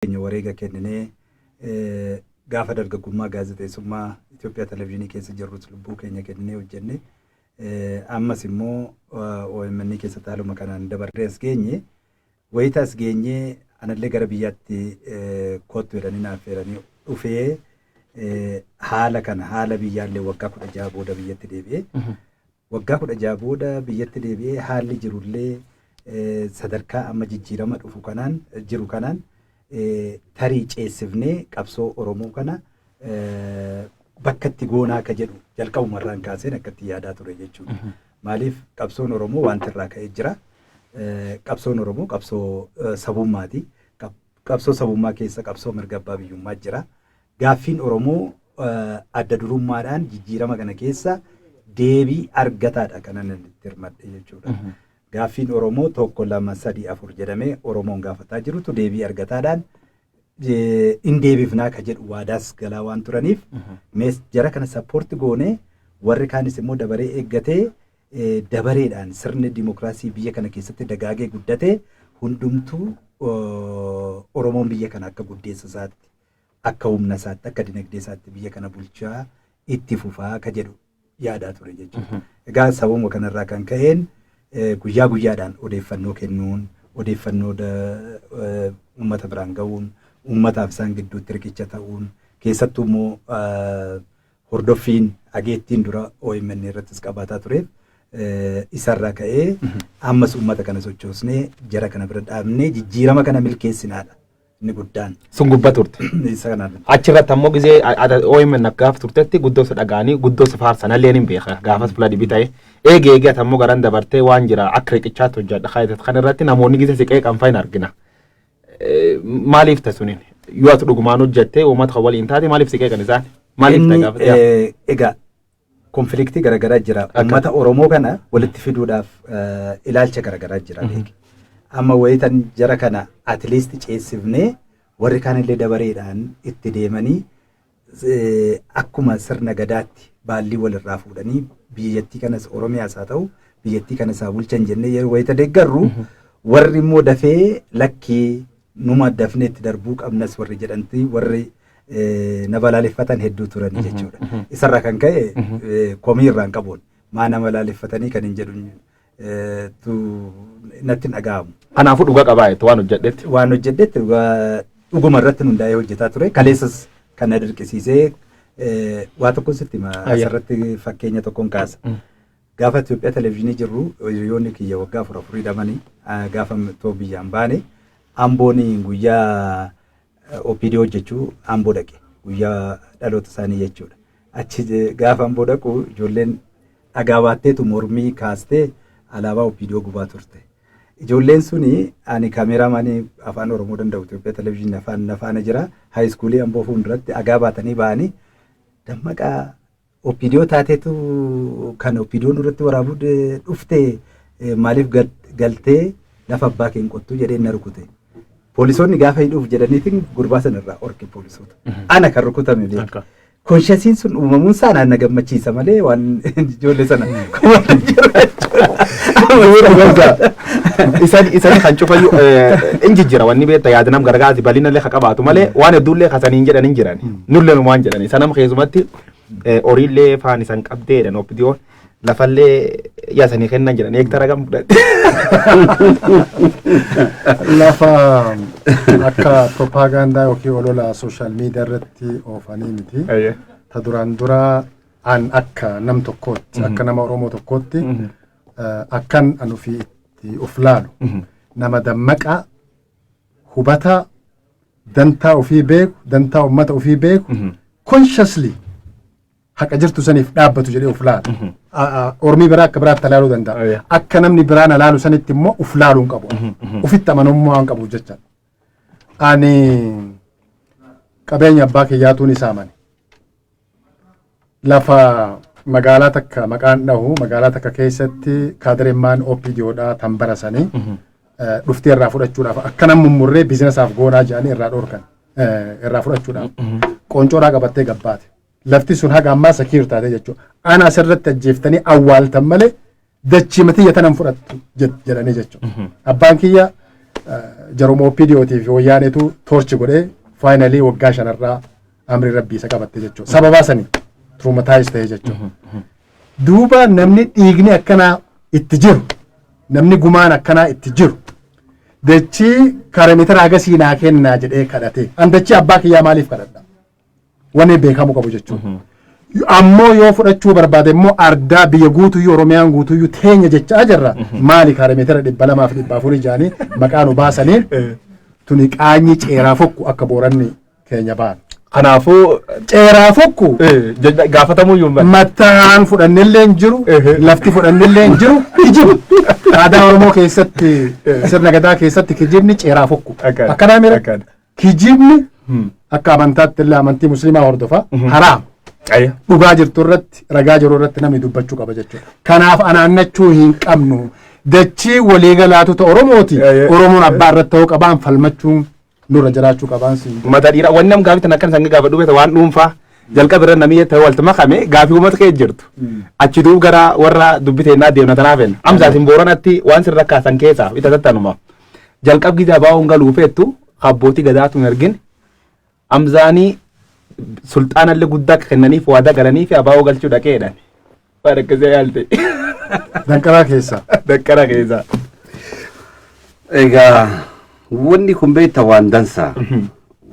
Keenya wareega kenninee, gaafa dargaggummaa gaazexeessummaa Itoophiyaa Televezyiinii keessa jirrus lubbuu keenya kenninee hojjenne. Ammas immoo OMN keessatti haaluma kanaan dabarree as geenye. Wayita as geenye anallee gara biyyaatti kottu jedhanii naaf affeeranii dhufee, haala kana, haala biyyaallee waggaa 16 booda biyyatti deebi'ee. Waggaa 16 booda biyyatti deebi'ee, haalli jirullee sadarkaa amma jijjiirama dhufu kanaan jiru kanaan, tarii ceessifnee qabsoo Oromoo kana bakka itti goonaa akka jedhu jalqabumarraan kaaseen akkatti yaadaa ture jechuudha. Maaliif, qabsoon Oromoo wanti irraa ka'ee jira. Qabsoon Oromoo qabsoo sabummaati. Qabsoo sabummaa keessa qabsoo mirga abbaa biyyummaa jira. Gaaffiin Oromoo adda durummaadhaan jijjiirama kana keessa deebii argataadha kanan itti hirmadhe jechuudha. Gaaffiin Oromoo tokko, lama, sadi, afur jedhamee Oromoon gaafataa jirutu deebii argataadhaan in deebifnaa ka jedhu waadaas galaa waan turaniif, mees jara kana support goonee, warri kaanis immoo dabaree eeggatee, dabareedhaan sirni dimokiraasii biyya kana keessatti dagaagee guddatee, hundumtuu Oromoon biyya kana akka guddeessa isaatti, akka humna isaatti, akka dinagdee isaatti biyya kana bulchaa itti fufaa ka jedhu yaadaa ture jechuudha. Egaa sababuma kanarraa kan ka'een guyyaa guyyaadhaan odeeffannoo kennuun, odeeffannoo uummata biraan ga'uun, uummataaf isaan gidduutti riqicha ta'uun, keessattuu immoo hordoffiin ageettiin dura OMN irrattis qabaataa tureef, isarraa ka'ee ammas uummata kana sochoosnee, jara kana bira dhaabnee jijjiirama kana milkeessinaadha inni guddaan. Sun gubbaa turte. Isa kanaan. Achirratti ammoo gizee OMN gaafa turtetti guddoo si dhaga'anii guddoo si faarsanallee ni beeka, gaafas fuula dhibii ta'e. Eegee eegee ati ammoo garan dabartee waan jira akka riqichaatti hojjedha kaayetet kan irratti namoonni gizee si qeeqan fayin argina. Maaliif ta'e suniin? Yoo ati dhugumaan hojjettee uummata kan waliin taate, maaliif si qeeqan isaan? Maaliif ta'e Inni gaafa? Egaa conflictii garaagaraa jira. Uummata Oromoo kana walitti fiduudhaaf ilaalcha garaagaraa jira beeki. Amma wayitan jara kana at least ceessifnee, warri kaanillee dabareedhaan itti deemanii, akkuma sirna gadaatti baallii walirraa fuudhanii biyyattii kanas, Oromiyaas haa ta'u biyyattii kanas haa bulchan jennee yeroo wayita deeggarru, warri immoo dafee lakkii numa dafnee itti darbuu qabnas warri jedhanti, warri na balaaleffatan hedduu turani jechuudha. Isarraa kan ka'e komii irraan qabuun maa na balaaleffatanii kan hin jedhu tu natti hin dhaga'amu. Kanaafuu dhugaa qabaa jettu waan hojjedhetti. Waan hojjedhetti dhuguma irratti hundaa'ee hojjetaa ture. Kaleessas kan na dirqisiisee waa tokko sitti hima, asirratti fakkeenya tokkoon kaasa. Gaafa Itoophiyaa Televezyiinii jirru hiriyoonni kiyya waggaa afur afur hidhamanii, gaafa too biyyaan baane, Amboon guyyaa OPD hojjechuu Amboo dhaqe, guyyaa dhaloota isaanii jechuudha. Achi gaafa Amboo dhaqu ijoolleen dhagaa baatteetu mormii kaastee alaabaa OPD gubaa turte. Ijoolleen suni, ani kameeraamaanii afaan Oromoo danda'u Itoophiyaa Televezyiinii afaan afaana jira. High schoolii Amboo fuulduratti dhagaa baatanii ba'anii, "Dammaqaa OPDO taateetu kan OPDO nurratti waraabuu dhufte, maaliif galtee lafa abbaa kee hin qottuu?" jedhee na rukute. Poolisoonni gaafa hidhuuf jedhaniitiin gurbaa sana irraa orke poolisoota. Ana kan rukutame beeku. Conscienceiin sun uumamuun isaa na gammachiisa malee waan ijoollee sana kuma jiru jechuudha. Isaan kan cufayyuu in jijjira wanni beekta, yaada nam gargaarti bal'inallee ka qabaatu malee waan hedduullee kasaniin jedhan hin jiran. Nullee waan jedhan isa nama keessumatti horiillee faan isan qabdee jedhan, OPDOn lafallee yaasanii kennan jedhan, heektara gam fudhatte? Lafa akka propaagandaa yookiin olola social media irratti oofanii miti. Ta duraan dura an akka nam tokkootti, akka nama Oromoo tokkootti, akkan an ofii itti of laalu, nama dammaqaa, hubataa, dantaa ofii beeku, dantaa uummata ofii beeku, consciously haqa jirtu saniif dhaabbatu jedhee of laala. Ormii biraa akka biraatti ilaaluu danda'a. Akka namni biraan ilaalu sanitti immoo of laaluu hin qabu. Ofitti amanamummaa waan qabuuf jecha. Ani qabeenya abbaa kiyyaatuun isaa amane. Lafa magaalaa takka maqaan dhahu, magaalaa takka keessatti kaadiremmaan OPDOdhaa tan barasanii dhuftee irraa fudhachuudhaaf akkana mummurree businessaaf goonaa jedhanii irraa dhorkan, irraa fudhachuudhaaf. Qooncoodhaa qabattee gabbaate. Lafti sun haga ammaa secure taate jechuudha. Ana asirratti ajjeeftanii awwaaltan malee dachii matiyya tanan fudhattu jedhanii jechuudha. Abbaan kiyya Jaruma OPDOtii fi Wayyaaneetu torture godhee finally waggaa 5rraa amri rabbii isa qabatte jechuudha. Sababaa sanii traumatize ta'e jechuudha. Duuba namni dhiigni akkanaa itti jiru, namni gumaan akkanaa itti jiru, dachii kaarameetira hagasii naa kennaa jedhee kadhate. An dachii abbaa kiyyaa maaliif kadhadha? Wanni beekamuu qabu jechuudha. Ammoo yoo fudhachuu barbaade immoo ardaa biyya guutuyyuu, Oromiyaan guutuyyuu teenya jechaa jirra. Maali kaarameetira 200fi 400 jaanii maqaa nu baasaniin tuni qaanyi ceeraa fokku akka Booranni keenya ba'an. Kanaafuu Ceeraa fokku gaafatamuu iyyuu hin Mattaan fudhannellee hin jiru, lafti fudhannellee hin jiru, kijiba. Aadaa Oromoo keessatti, sirna gadaa keessatti kijibni ceeraa fokku. Akkanaa mira kijibni akka amantaatti illee, amantii musliimaa hordofa, haraam. Dhugaa jirtu irratti, ragaa jiru irratti namni dubbachuu qaba jechuudha. Kanaaf anaannachuu hin qabnu. Dachii waliigalaatu ta'u Oromooti. Oromoon abbaa irratti ta'uu qabaan, falmachuun nurra jiraachuu qabaan siin. Mata dhiira wanni nam gaafii tan akkan sangi gaafa dhufete waan dhuunfaa jalqaba irra namni ta'e walti makame gaafii uummata kee jirtu. Achi duub gara warra dubbiteennaa deemna tanaaf henna. Amsaatiin Booranatti waan sirra kaasan keessaa ita tattanuma. Jalqab gizaa baa'uun galuu feettu abbootii gadaatu hin argin. Amzaanii sulxaanallee guddaa akka kennaniif waadaa galanii fi abaa'oo galchuu dhaqeedhaan. Waan akkasii yaalte. Danqaraa keessa. Danqara keessa. Egaa wanni kun beekta waan dansaa.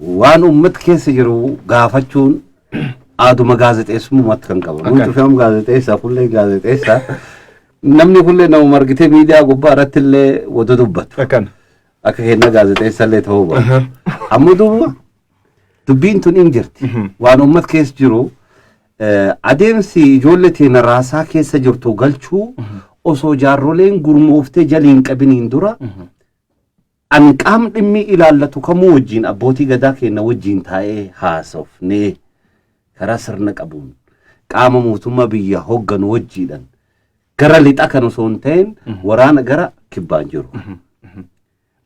Waan uummata keessa jiru gaafachuun aaduma gaazexeessummaatti kan qabu. Nuti fe'am gaazexeessaa, kullee gaazexeessaa. Namni kullee nama margitee miidiyaa gubbaa irratti illee wada dubbatu. Akkana. Akka kenna gaazexeessaa illee ta'uu baatu. Ammoo duuba dubbiin tun hin jirti. Waan uummata keessa jiru adeemsi ijoollee teena raasaa keessa jirtu galchuu osoo jaarroleen gurmooftee jaliin qabiniin dura ani qaam dhimmi ilaallatu kamuu wajjin, abbootii gadaa keenya wajjin taa'ee haasofnee, karaa sirna qabuun qaama mootummaa biyya hoogganu wajjiidhan gara lixa kan osoo hin ta'in waraana gara kibbaan jiru.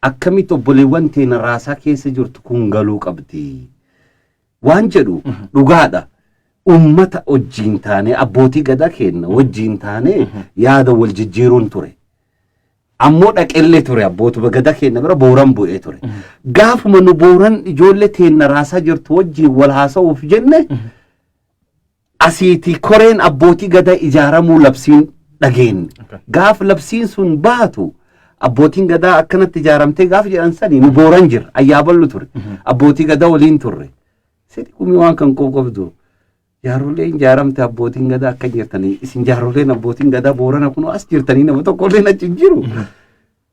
Akkamitti obboleewwan teena raasaa keessa jirtu kun galuu qabdi waan jedhu dhugaadha. Ummata wajjiin taanee, abbootii gadaa keenya wajjiin taanee yaada wal jijjiiruun ture. Ammoo dhaqellee ture, abbootuma gadaa keenya bira Booran bu'ee ture. Gaafuma nu Booran ijoollee teenna raasaa jirtu wajjiin wal haasa'uuf jenne, asiitii koreen abbootii gadaa ijaaramuu labsiin dhageenye. Gaaf labsiin sun baatu abbootiin gadaa akkanatti ijaaramtee gaaf jedhan sani nu Booran jira, ayyaaballu ture. Abbootii gadaa waliin turre. Sidi kumii waan kan qabdu. Jaarroleen ijaaramte, abbootiin gadaa akka jirtanii, isin jaarroleen abbootiin gadaa Boorana kun as jirtanii, nama tokkollee achi hin jiru.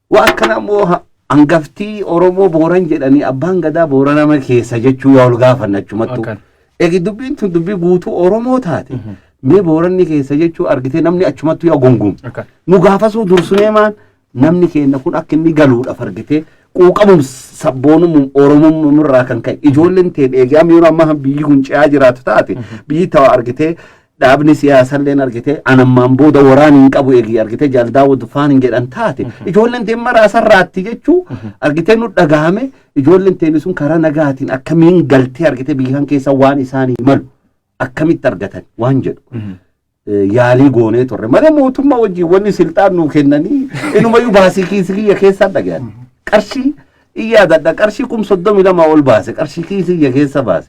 Waa akkana immoo hangaftii Oromoo Booran jedhanii abbaan gadaa Boorana keessa jechuu yaa ol gaafanna achumattu. Eegi dubbiin tun dubbii guutuu Oromoo taate. Mee Booranni keessa jechuu argitee namni achumattu yaa gungum. Nu gaafasuu dursunee maan namni keenya kun akka inni galuudhaaf argitee quuqamuun sabboonummaa Oromummaa irraa kan ka'e ijoolleen ta'e eegee amma yeroo ammaa biyyi kun ce'aa jiraatu taate, biyyi ta'u argitee dhaabni siyaasalleen argitee anammaan booda waraan hin qabu eegi argitee jaaldaawwatu faan hin jedhan taate, ijoolleen ta'e maraa sarraatti jechuu argitee nu dhagahame. Ijoolleen ta'e sun karaa nagaatiin akkamiin galtee argitee biyya kan keessa waan isaanii malu akkamitti argatan waan jedhu. Yaalii goonee turre malee mootummaa wajjin wanni silxaan nuu kennanii inumayyuu baasii kiisii kiyya keessaa dhagayan. Qarshii iyyaadadha, qarshii 32,000 ol baase, qarshii kiisii kiyya keessa baase.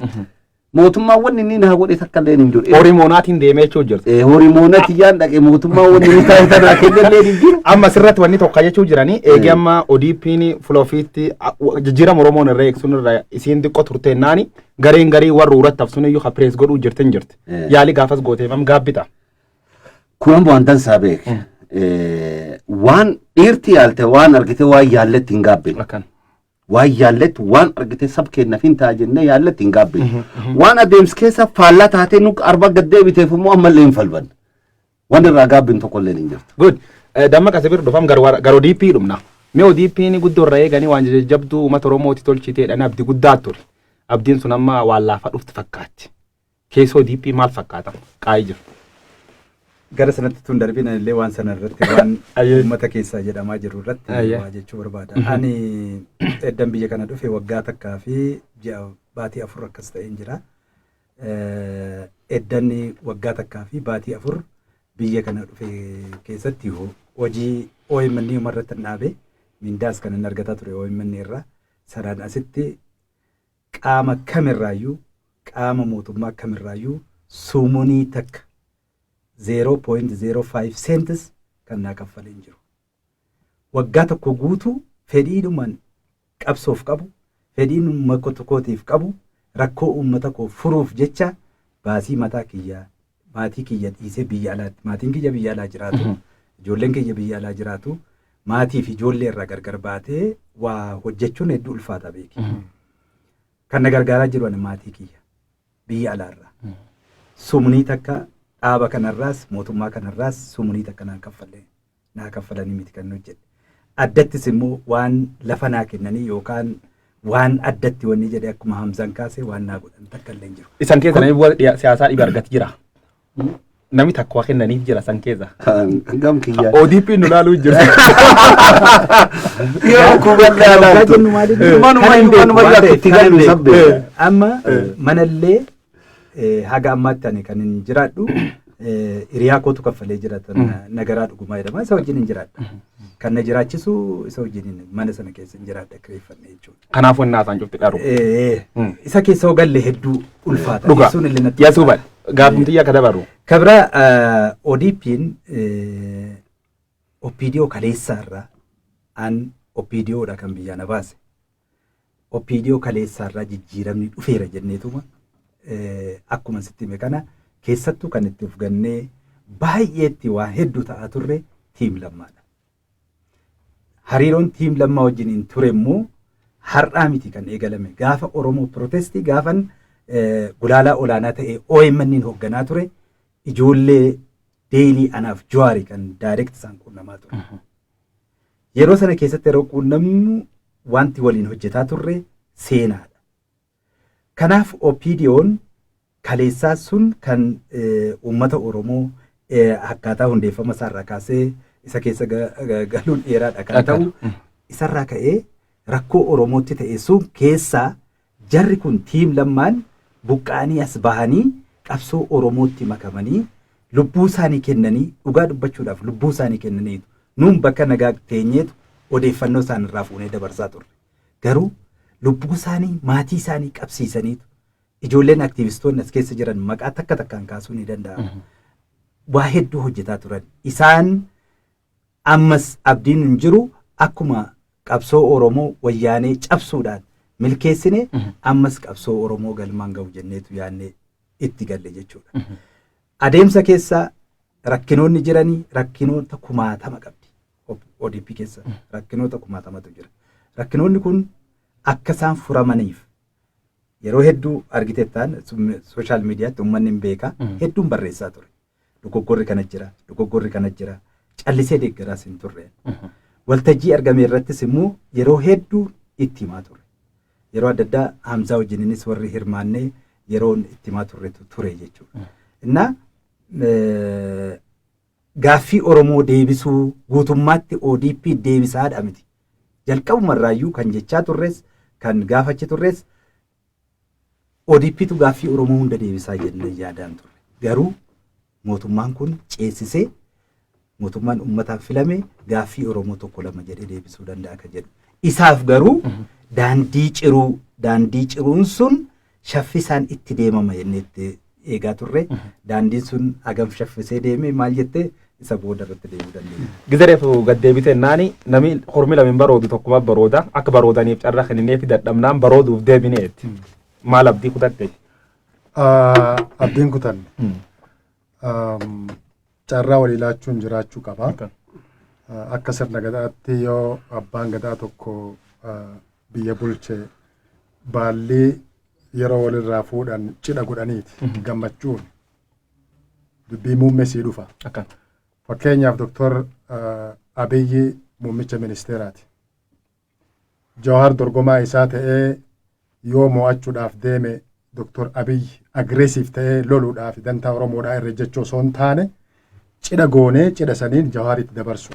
Mootummaan wanni inni naa godhe takka illee hin jiru. Horii moonaatiin deemee jechuu jirti. Horii moonati yaan dhaqe, mootummaan wanni inni taa'e tanaa kennellee hin jiru. Amma asirratti wanni tokko jechuu jiranii eegee amma ODP'n fuula ofiitti jijjiirama Oromoon irra eegsuun irra isiin xiqqoo turteennaani gareen garii warra uratti hafsuun iyyuu ha press godhuu jirtin jirti. Yaalii gaafas gooteefam gaabbita. Kun ammoo waan dansaa beek. Waan dhiirti yaalte, waan argite, waan yaalletti hin gaabbine. Waan yaalletti, waan argite sab kennaaf hin ta'a jennee yaalletti hin gaabbine. Waan adeemsi keessa faallaa taatee nu arba gad deebiteef immoo ammallee hin falban. Waan irraa gaabbin tokkollee hin jirtu. Good. Damma qasa bira dhufam gara ODP dhumna. Mee ODP'n guddoo irra eeganii waan jajjabduu uummata Oromooti tolchiteedhaan abdii guddaa ture. Abdiin sun amma waan laafaa dhufti fakkaatti. Keessoo ODP maal fakkaata? Qaayii jiru. Gara sanatti tun darbiin illee waan sana irratti, waan uummata keessaa jedhamaa jiru irratti waa jechuu barbaada. Ani eddan biyya kana dhufe waggaa 1 fi ji'a baatii 4 akkas ta'een jira. Eddanni waggaa 1 fi baatii 4 biyya kana dhufe keessatti hojii OMN irratti hin dhaabe. Mindaas kan inni argataa ture OMN irraa. Sanaan asitti qaama kamirraayyuu, qaama mootummaa kamirraayyuu suumunii takka 0.05 cents kan naa kaffalee hin jiru. Waggaa tokko guutuu fedhiidhumaan qabsoof qabu, fedhiin uummata kootiif qabu, rakkoo uummata koo furuuf jecha baasii mataa kiyyaa, maatii kiyya dhiisee biyya alaatti, maatiin kiyya biyya alaa jiraatu, ijoolleen kiyya biyya alaa jiraatu, maatii fi ijoollee irraa gargar baatee waa hojjechuun hedduu ulfaata beeki. Kan na gargaaraa jiru ani maatii kiyya biyya alaarraa. Sumnii takka dhaaba kanarraas mootummaa kanarraas sumnii takka naa kaffallee naa kaffalanii miti kan hojjedhe. Addattis immoo waan lafa naa kennanii yookaan waan addatti wanni jedhe akkuma Hamzaan kaase waan naa godhan takka illee hin jiru. Isan keessa namni bu'aa siyaasaa dhibe argati jira. Namni takka waa kennaniif jira san keessa. Gam kiyya. ODP nu laaluu jiru. Yeroo kubannaa Kan laatu. jennu maali? Manumayyuu manumayyuu akka itti galu sabbe. Amma manallee haga ammaatti ani kan hin jiraadhu hiriyaa kootu kaffalee jiraatan, Nagaraa Dhugumaa jedhama, isa wajjin hin jiraadha. Kan na jiraachisu isa wajjin mana sana keessa hin jiraadha, kireeffanne jechuudha. Kanaaf wanni haasaan cufti dharu. Isa keessa hoo galle hedduu ulfaata. Dhugaa. Ibsuun illee natti Yaasuu ulfaata. bal. Gaafumti akka dabaru. Kabira ODP'n OPDO kaleessaarraa, an OPDOdha kan biyyaa na baase. OPDO kaleessaarraa jijjiiramni dhufeera jenneetuma akkuma sitti hime kana keessattuu kan itti of gannee baay'eetti waa hedduu ta'aa turre team Lammaadha. Hariiroon team Lammaa wajjin hin ture immoo har'aa miti kan eegalame. Gaafa Oromoo Protestii gaafan gulaalaa olaanaa ta'e OMN hoogganaa ture, ijoollee daily anaaf Jawaarii kan direct isaan quunnamaa ture. Yeroo sana keessatti yeroo quunnamnu wanti waliin hojjetaa turre seenaadha. Kanaaf OPDO'n kaleessaa sun kan uummata Oromoo akkaataa hundeeffama isaarraa kaasee isa keessa galuun dheeraadha kan ta'u, isarraa ka'ee rakkoo Oromootti ta'e sun keessaa jarri kun team Lammaan buqqa'anii as bahanii qabsoo Oromootti makamanii lubbuu isaanii kennanii, dhugaa dubbachuudhaaf lubbuu isaanii kennaniitu nuun bakka nagaa teenyeetu odeeffannoo isaan irraa fuunee dabarsaa turre. Garuu lubbuu isaanii maatii isaanii qabsiisaniitu ijoolleen aktiivistoonni as keessa jiran maqaa takka takkaan kaasuu ni danda'ama. Waa hedduu hojjetaa turan. Isaan ammas abdiin hin jiru, akkuma qabsoo Oromoo wayyaanee cabsuudhaan milkeessine ammas qabsoo Oromoo galmaan ga'u jenneetu yaadnee itti galle jechuudha. Adeemsa keessa rakkinoonni jiranii rakkinoota kumaatama qabdi. ODP keessa rakkinoota kumaatamatu jira. Rakkinoonni kun akka isaan furamaniif yeroo hedduu argitettaan social mediatti uummanni hin beeka, hedduun barreessaa ture. Dogoggorri kana jira, dogoggorri kana jira. Callisee deeggaraas hin turre. Waltajjii argame irrattis immoo yeroo hedduu itti himaa ture. Yeroo adda addaa Hamzaa wajjininis warri hirmaannee yeroon itti himaa turretu ture jechuudha. Innaa gaaffii Oromoo deebisuu guutummaatti ODP deebisaadha miti. Jalqabumarraayyuu kan jechaa turres, kan gaafachi turres, ODPtu gaaffii Oromoo hunda deebisaa jennee yaadaan turre. Garuu mootummaan kun ceesisee mootummaan uummataan filame gaaffii Oromoo tokko lama jedhee deebisuu danda'a kan jedhu. Isaaf garuu daandii ciruu, daandii ciruun sun shaffisaan itti deemama jennee itti eegaa turre. Daandiin sun hagam shaffisee deeme maal jettee isa booda irratti deemuu dandeenya. Gizareef gad deebite naani namni hormi lama hin baroodu, tokkuma barooda, akka baroodaniif carraa kennineef dadhabnaan barooduuf deebineetti. Maal abdii kutatte? Abdiin kutanne. Carraa walii laachuun jiraachuu qaba. Akka sirna gadaatti yoo abbaan gadaa tokko biyya bulche baallii yeroo walirraa fuudhan cidha godhaniiti gammachuun dubbii muummee sii dhufa. Fakkeenyaaf Doktor Abiyyi muummicha ministeeraati. Jawaar dorgomaa isaa ta'ee yoo mo'achuudhaaf deeme, Doktor Abiyyi aggressive ta'ee loluudhaaf dantaa Oromoodhaa irra jechuu osoo hin taane cidha goonee cidha saniin Jawaaritti dabarsu.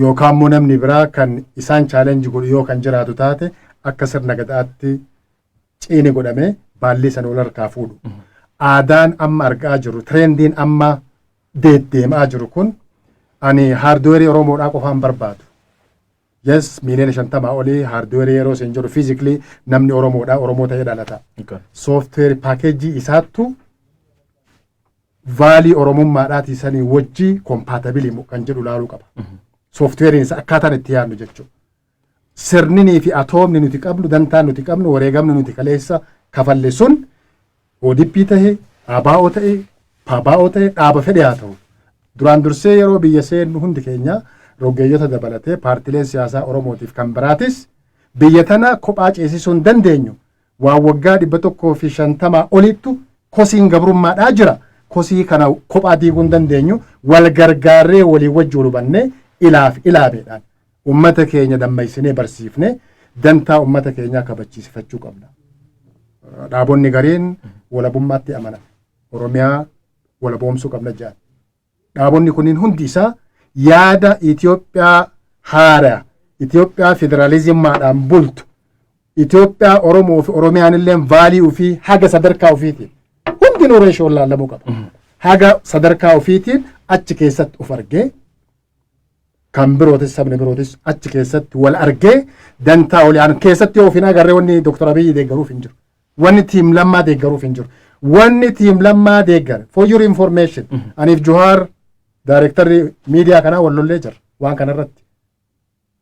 Yookaan immoo namni biraa kan isaan challenge godhu yoo kan jiraatu taate akka sirna gadaatti ciini godhamee baallii sana wal harkaa fuudhu. Aadaan amma argaa jiru, trendiin amma deddeemaa jiru kun ani hardwareii Oromoodhaa qofaan barbaadu. Yes, 50 miiliyoona olii hardware yeroo isin jiru physically namni Oromoodha, Oromoo ta'ee dhalata. Software package isaattu value Oromummaadhaatii sanii wajji compatible kan jedhu ilaaluu qaba. Softwareiin isaa akkaataan itti yaadnu jechuudha. Sirninii fi atoomni nuti qabnu, dantaan nuti qabnu, wareegamni nuti kaleessa kafalle sun ODP tahe, ABO ta'e, PABO ta'e, dhaaba fedhe haa ta'u. Duraan dursee yeroo biyya seennu hundi keenya roggeeyyota dabalatee paartileen siyaasaa Oromootiif kan biraatis biyya tana kophaa ceesisuu hin dandeenyu. Waan waggaa 150 olittu kosiin gabrummaadhaa jira. Kosii kana kophaa diiguu hin dandeenyu, wal gargaarree walii wajji hubannee ilaaf ilaabeedhaan ummata keenya dammaysinee barsiifnee dantaa ummata keenyaa kabachiisifachuu qabna. Dhaabonni gariin walabummaatti amanan. Oromiyaa walaboomsuu qabna jedhan. Dhaabonni kunniin hundi isaa yaada Itoophiyaa haaraa, Itoophiyaa federaalizimmaadhaan bultu, Itoophiyaa Oromoo fi Oromiyaan illee value ofii haga sadarkaa ofiitiin hundinuu ratioon laallamuu qaba. Haga sadarkaa ofiitiin achi keessatti of argee, kan birootis sabni birootis achi keessatti wal argee dantaa olii aan keessatti yoo of hin agarree, wanni Dr. Abiyyi deeggaruuf hin jiru. Wanni team Lammaa deeggaruuf hin jiru. Wanni team Lammaa deeggare, for your information, aniif Juhaar daayirektarri miidiyaa kanaa wal lollee jira waan kanarratti.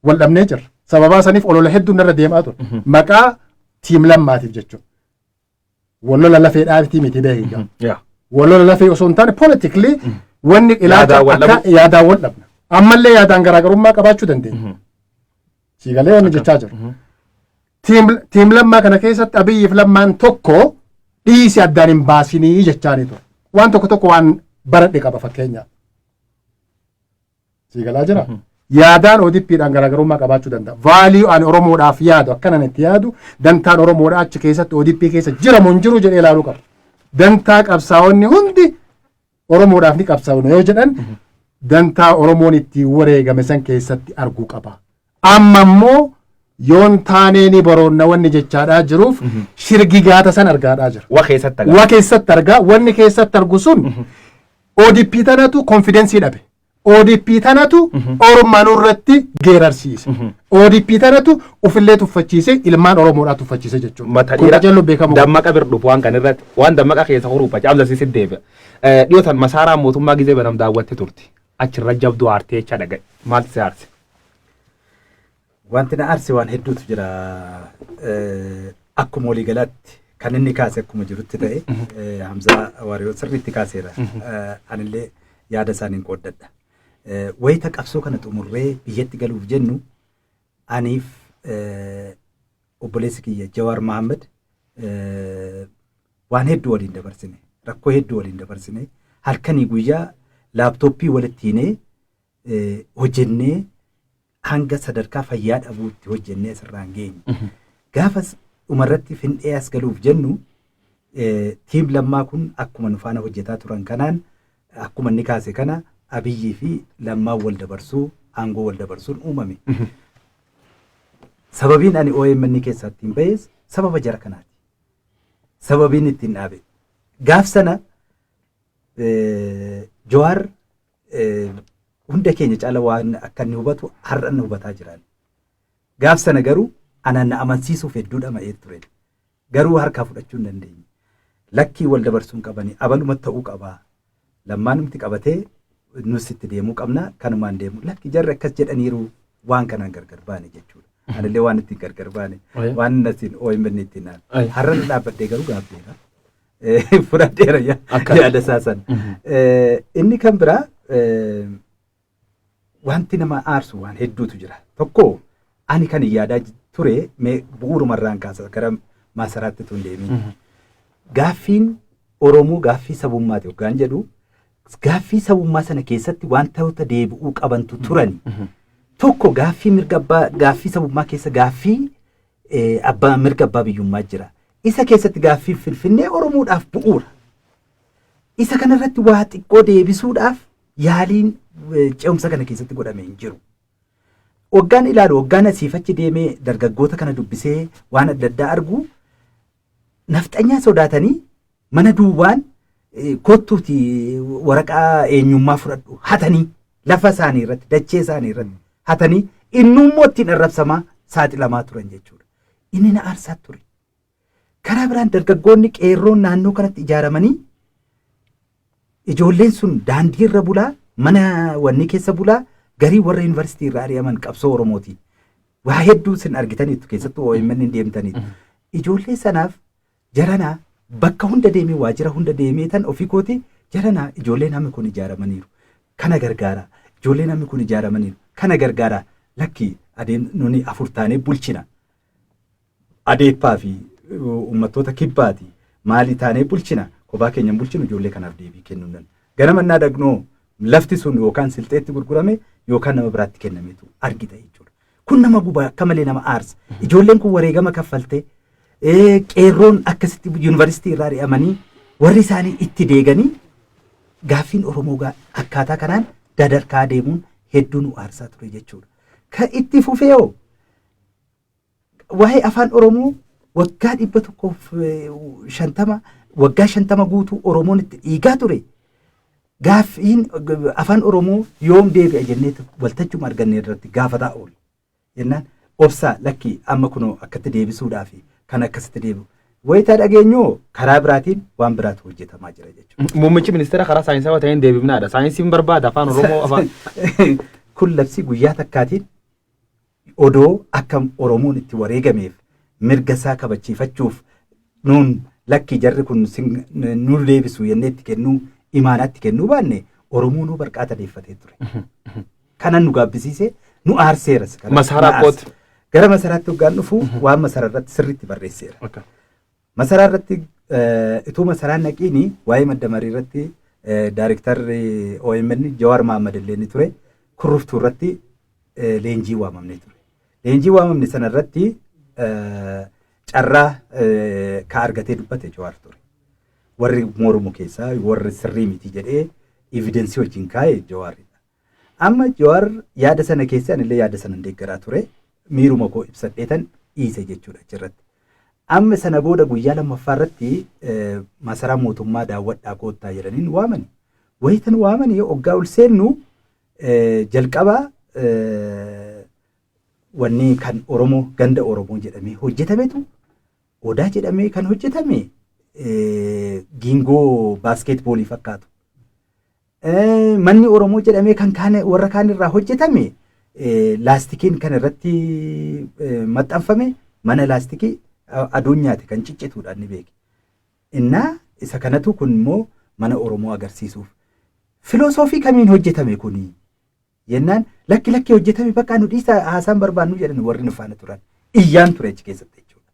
Wal dhabnee jira. Sababaa saniif olola hedduun irra deemaa ture. Maqaa team Lammaatiif jechuudha. Wal lola lafee dhaabitii miti beekaa. Wal lola lafee osoo hin taane, politically wanni ilaalcha akka yaadaan wal dhabna. Ammallee yaadaan garaagarummaa qabaachuu dandeenya. Siigalee wanni jechaa jiru. Team Lammaa kana keessatti Abiyyiif Lammaan tokko dhiisi, addaan hin baasinii jechaanii ture. Waan tokko tokko waan baradhe qaba fakkeenyaaf. Siigalaa jira. Yaadaan ODP'dhaan garaagarummaa qabaachuu danda'a. Value ani Oromoodhaaf yaadu, akkanan itti yaadu, dantaan Oromoodhaa achi keessatti ODP keessa jiramu hin jiru jedhee ilaaluu qaba. Dantaa qabsaa'onni hundi Oromoodhaaf ni qabsaa'u yoo jedhan, dantaa Oromoon itti wareegame san keessatti arguu qaba. Amma immoo yoon taanee ni baroonna wanni jechaadhaa jiruuf shirgigaata san argaadhaa jira. Wa keessatti agarra. Wa keessatti argaa, wanni keessatti argu sun ODP tanatu confidence dhabe. ODP tanatu Oromaan irratti geerarsiise. ODP tanatu ufillee tuffachiise, ilmaan Oromoodhaa tuffachiise jechuudha. Mata Kun dhiira qajeellu beekamu. Dammaqa bir dhufu waan kan irratti waan Dammaqa keessa hurufa caamsa sisit deebi'a. Dhiyootan masaaraa mootummaa gizee banam daawwatte turte. Achirra jabduu aartee jecha dhagaye. Maaltu si aarse? Wanti na aarse waan hedduutu jira. Akkuma waliigalaatti kan inni kaase akkuma jirutti ta'e, Hamzaa Waariyoo sirriitti kaaseera. Anillee yaada isaaniin qooddadha. Wayita qabsoo kana xumurree biyyatti galuuf jennu, aniif obboleessi kiyya Jawaar Mohaammed waan hedduu waliin dabarsine, rakkoo hedduu waliin dabarsine, halkanii guyyaa laaptooppii walitti hiinee hojjennee hanga sadarkaa fayyaa dhabuutti hojjennee asirraan geenye. Gaafas dhumarratti finxee as galuuf jennu, team Lammaa kun akkuma nu faana hojjetaa turan kanaan, akkuma inni kaase kana, Abiyyii fi Lammaan wal dabarsuu, aangoo wal dabarsuun uumame. Sababiin ani OMN keessaa ittiin bahes sababa jara kanaati. Sababiin ittiin dhaabe. Gaaf sana Jawaar hunda keenya caala waan akka inni hubatu har'a inni hubataa jiran. Gaaf sana garuu anaan na amansiisuuf hedduu dhama'ee ture. Garuu harkaa fudhachuu hin dandeenye. Lakkii, wal dabarsuun qabanii abaluma ta'uu qabaa. Lammaanumti qabatee nus itti deemuu qabna, kanumaan deemu. Lakki, jarri akkas jedhaniiru, waan kanaan gargar baane jechuudha. Anillee waan ittiin gargar baane, waan inni OMN ittiin naan. Har'a dhaabbadhee garuu gaabbeera. Fudhadheera yaada isaa sana. Inni kan biraa, wanti nama aarsu waan hedduutu jira. Tokko, ani kan yaadaa ture, mee bu'uurumarraan kaasa, gara maasaraatti tun deemin. Gaaffiin Oromoo gaaffii sabummaati hoggaan jedhu, gaaffii sabummaa sana keessatti wantoota deebi'uu qabantu turani. Tokko, gaaffii mirga abbaa, gaaffii sabummaa keessa gaaffii abbaa mirga abbaa biyyummaa jira. Isa keessatti gaaffii Finfinnee Oromoodhaaf bu'uura. Isa kanarratti waa xiqqoo deebisuudhaaf yaaliin ce'umsa kana keessatti godhame hin jiru. Waggaan ilaalu, waggaan asiif achi deemee dargaggoota kana dubbisee waan adda addaa argu, nafxanyaa sodaatanii mana duwwaan kottuuti waraqaa eenyummaa fudhadhu hatanii, lafa isaanii irratti, dachee isaanii irratti hatanii Innummoo ittiin arrabsamaa saaxilamaa turan jechuudha. Inni na aarsaa ture. Karaa biraan dargaggoonni qeerroon naannoo kanatti ijaaramanii ijoolleen sun daandii irra bulaa, mana wanni keessa bulaa, garii warra yuunivarsiitii irraa ari'aman qabsoo Oromootiin. Waa hedduu isin argitaniitu, keessattuu OMN hin deemtaniitu. Ijoollee sanaaf jaranaa bakka hunda deemee, waajjira hunda deemee tan ofii kooti, jaranaa ijoolleen hammi kun ijaaramaniiru. Kana gargaara. Ijoolleen hammi kun ijaaramaniiru. Kana gargaara. Lakki, adeem nuni afur taanee bulchina. Adeeppaa fi uummattoota kibbaati. Maali taanee bulchina? Kophaa keenya hin bulchinu, ijoollee kanaaf deebii kennuu nan. Gara mannaa dhagnoo lafti sun yookaan silxeetti gurgurame yookaan nama biraatti kennameetu argita jechuudha. Kun nama gubaa, akka malee nama aarsa. Ijoolleen kun wareegama kaffaltee, qeerroon akkasitti yuunivarsiitii irraa ari'amanii, warri isaanii itti deeganii, gaaffiin Oromoo akkaataa kanaan dadarkaa deemuun hedduu nu aarsaa ture jechuudha. Kan itti fufee hoo waa'ee afaan Oromoo waggaa 150, waggaa 50 guutuu Oromoon itti dhiigaa ture. Gaaffiin afaan Oromoo yoom deebi'a jennee waltajjuma arganne irratti gaafataa oole. Jennaan obsaa, lakki, amma kunoo akkatti deebisuudhaaf kan akkasitti deebi'u. Wayitaa dhageenyu karaa biraatiin waan biraatu hojjetamaa jira jechuudha. Muummichi ministeera karaa saayinsawaa ta'een deebifnaadha. Saayinsiin barbaada afaan Oromoo afaan. Kun labsii guyyaa takkaatiin odoo akka Oromoon itti wareegameef mirga isaa kabachiifachuuf nuun lakki jarri kun nu deebisu jennee itti kennuu, imaanaatti kennuu baanne, Oromoonuu barqaa tadeeffatee ture. Kanan nu gaabbisiise, nu aarseeras. Masaraa kooti. Gara masaraatti hoggaan dhufu waan masaraa irratti sirriitti barreesseera. Masaraa irratti ituu masaraan naqiini waa'ee madda marii irratti daarektarri OMN Jawaar Mahammad illee ni ture. Kurruftuu irratti leenjii waamamnee ture. Leenjii waamamne sana irratti carraa ka argatee dubbate Jawaar ture. Warri mormu keessaa warri sirrii miti jedhee evidence wajjin kaa'e Jawaaridha. Amma Jawaar yaada sana keessa, anillee yaada sana deeggaraa ture. Miiruma koo ibsadheetan dhiise jechuudha achirratti. Amma sana booda guyyaa lammaffaa irratti masaraa mootummaa daawwadhaa koottaa jedhaniin waamani. Wayitan waamanii hoggaa ol seennu jalqaba wanni kan Oromoo ganda Oromoo jedhamee hojjetametu, odaa jedhamee kan hojjetame giingoo baaskeetboolii fakkaatu. Manni Oromoo jedhamee kan kaan warra kaan irraa hojjetame laastikiin kan irratti maxxanfame mana laastikii aduun nyaate kan ciccituudha inni beeke. Innaa isa kanatu kun immoo mana Oromoo agarsiisuuf. Filosoofii kamiin hojjetame kuni? Jennaan, lakki lakki, hojjetame bakka nu dhiisa, haasaan barbaannu jedhan warri nu faana turan. Iyyaan ture achi keessatti jechuudha.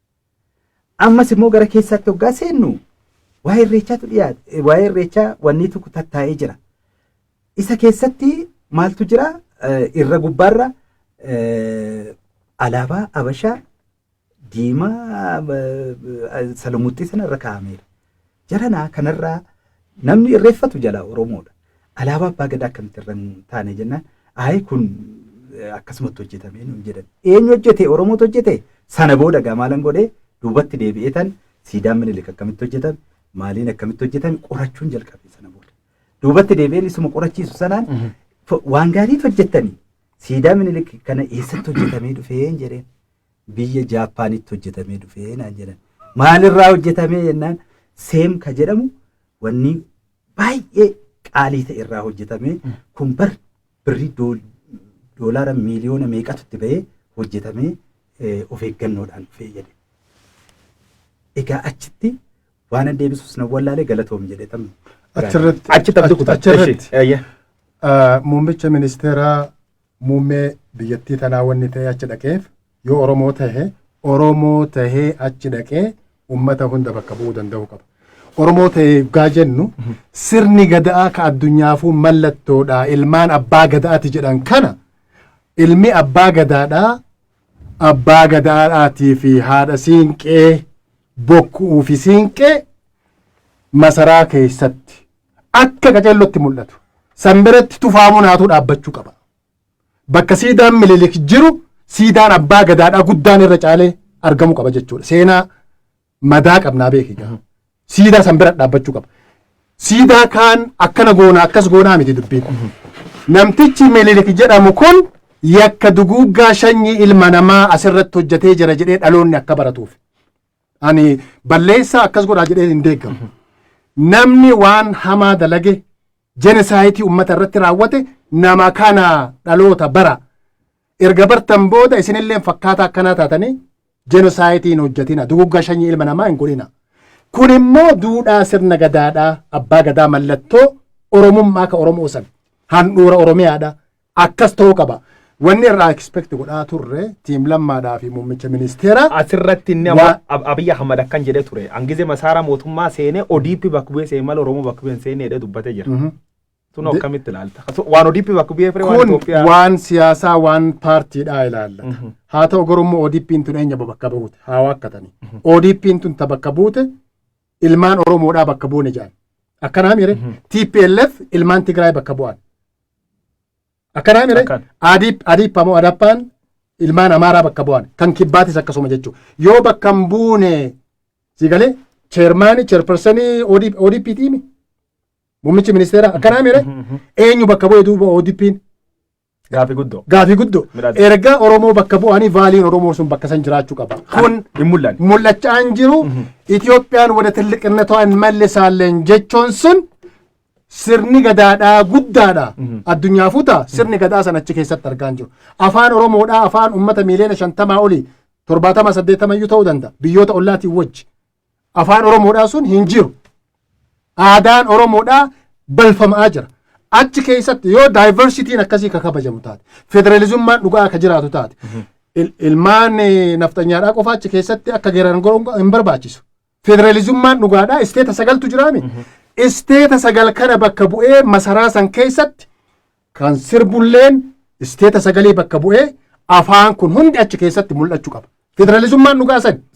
Ammas immoo gara keessaatti hoggaa seennu waa'ee irreechaatu dhiyaate, waa'ee irreechaa wanni tokko tattaa'ee jira. Isa keessatti maaltu jira? Irra gubbaarra alaabaa Abashaa diimaa salamuuxxii sana irra kaa'ameera. Jaranaa kanarraa namni irreeffatu jala Oromoodha. Alaabaa abbaa gadaa akkamitti irra hin taane jennaan, ayi, kun akkasumatti hojjetamee nuun jedhan. Eenyu hojjete? Oromootu hojjete. Sana booda gaa maalan godhee duubatti deebi'ee tan siidaan Minilik akkamitti hojjetame, maaliin akkamitti hojjetame qorachuun jalqabe sana booda. Duubatti deebi'een isuma qorachiisu sanaan, waan gaariitu hojjettanii, siidaa Minilik kana eessatti hojjetamee dhufee jedheen. Biyya Jaappaanitti hojjetamee dhufee naan jedhan. Maalirraa hojjetamee jennaan, seem ka jedhamu wanni baay'ee qaalii ta'e irraa hojjetamee, kun bar birrii doolaara miiliyoona meeqatu itti bahee hojjetamee of eeggannoodhaan dhufee jedhe. Egaa achitti waan an deebisus nan wallaalee, galatoom jedhee tam. Achirratti Achitti abdii kutaa. Achirratti muummicha ministeeraa, muummee biyyattii tanaa wanni ta'e achi dhaqeef yoo Oromoo tahe, Oromoo tahee achi dhaqee ummata hunda bakka bu'uu danda'uu qaba. Oromoo ta'e gaa jennu, sirni gadaa ka addunyaafuu mallattoodha, ilmaan abbaa gadaati jedhan kana, ilmi abbaa gadaadhaa abbaa gadaadhaatii fi haadha siinqee bokkuu fi siinqee masaraa keessatti akka qaceellotti mul'atu. San biratti tufaamuu naatu dhaabbachuu qaba. Bakka siidaan Minilik jiru siidaan abbaa gadaadhaa guddaan irra caalee argamuu qaba jechuudha. Seenaa madaa qabnaa beeki gaa. Siidaa san bira dhaabbachuu qaba. Siidaa kaan akkana goona, akkas goonaa miti dubbiin. Namtichi Minilik jedhamu kun Yakka duguuggaa sanyii ilma namaa asirratti hojjetee jira jedhee dhaloonni akka baratuuf. Ani balleessaa akkas godhaa jedhee hin deeggamu. Namni waan hamaa dalage, genocide uummata irratti raawwate, nama kana dhaloota bara. Erga bartan booda isinillee fakkaataa akkanaa taatanii genocide hin hojjetina. Duguuggaa sanyii ilma namaa hin godhina. Kun immoo duudhaa sirna gadaadhaa, abbaa gadaa, mallattoo Oromummaa ka Oromoo san handhuura Oromiyaadha. Akkas ta'uu qaba. Wanni irraa expect godhaa turre team Lammaadhaa fi muummicha ministeera. Asirratti inni amma Abiyyi Ahmad akkan jedhee ture. Hangize masaara mootummaa seenee ODP bakka bu'ee seenee malee Oromoo bakka bu'ee hin seenne jedhee dubbatee jira. Tun akkamitti ilaalta? Waan ODP bakka bu'ee firee waan Kun Itoophiyaa. waan siyaasaa, waan paartiidhaa ilaallata. Haa ta'u garuu ODP'n tun eenyu bakka buute haa waakkatanii. ODP'n tun ta bakka buute ilmaan Oromoodhaa bakka buune jedhan. Akkanaa mire? TPLF ilmaan Tigraay bakka bu'an. Akkanaa mire? Akkan. Adiip ammoo Adappaan ilmaan Amaaraa bakka bu'an. Kan Kibbaatis akkasuma jechuudha. Yoo bakka hin buune, si galee, chairman chairperson ODP tiimi. Muummichi ministeera, akkanaa mire? Eenyu bakka bu'e duuba ODP'n? Gaafii guddoo. Gaafii guddoo. Midhaas. Erga Oromoo bakka bu'anii vaaluen Oromoo sun bakka san jiraachuu qaba. Kun hin mul'anne.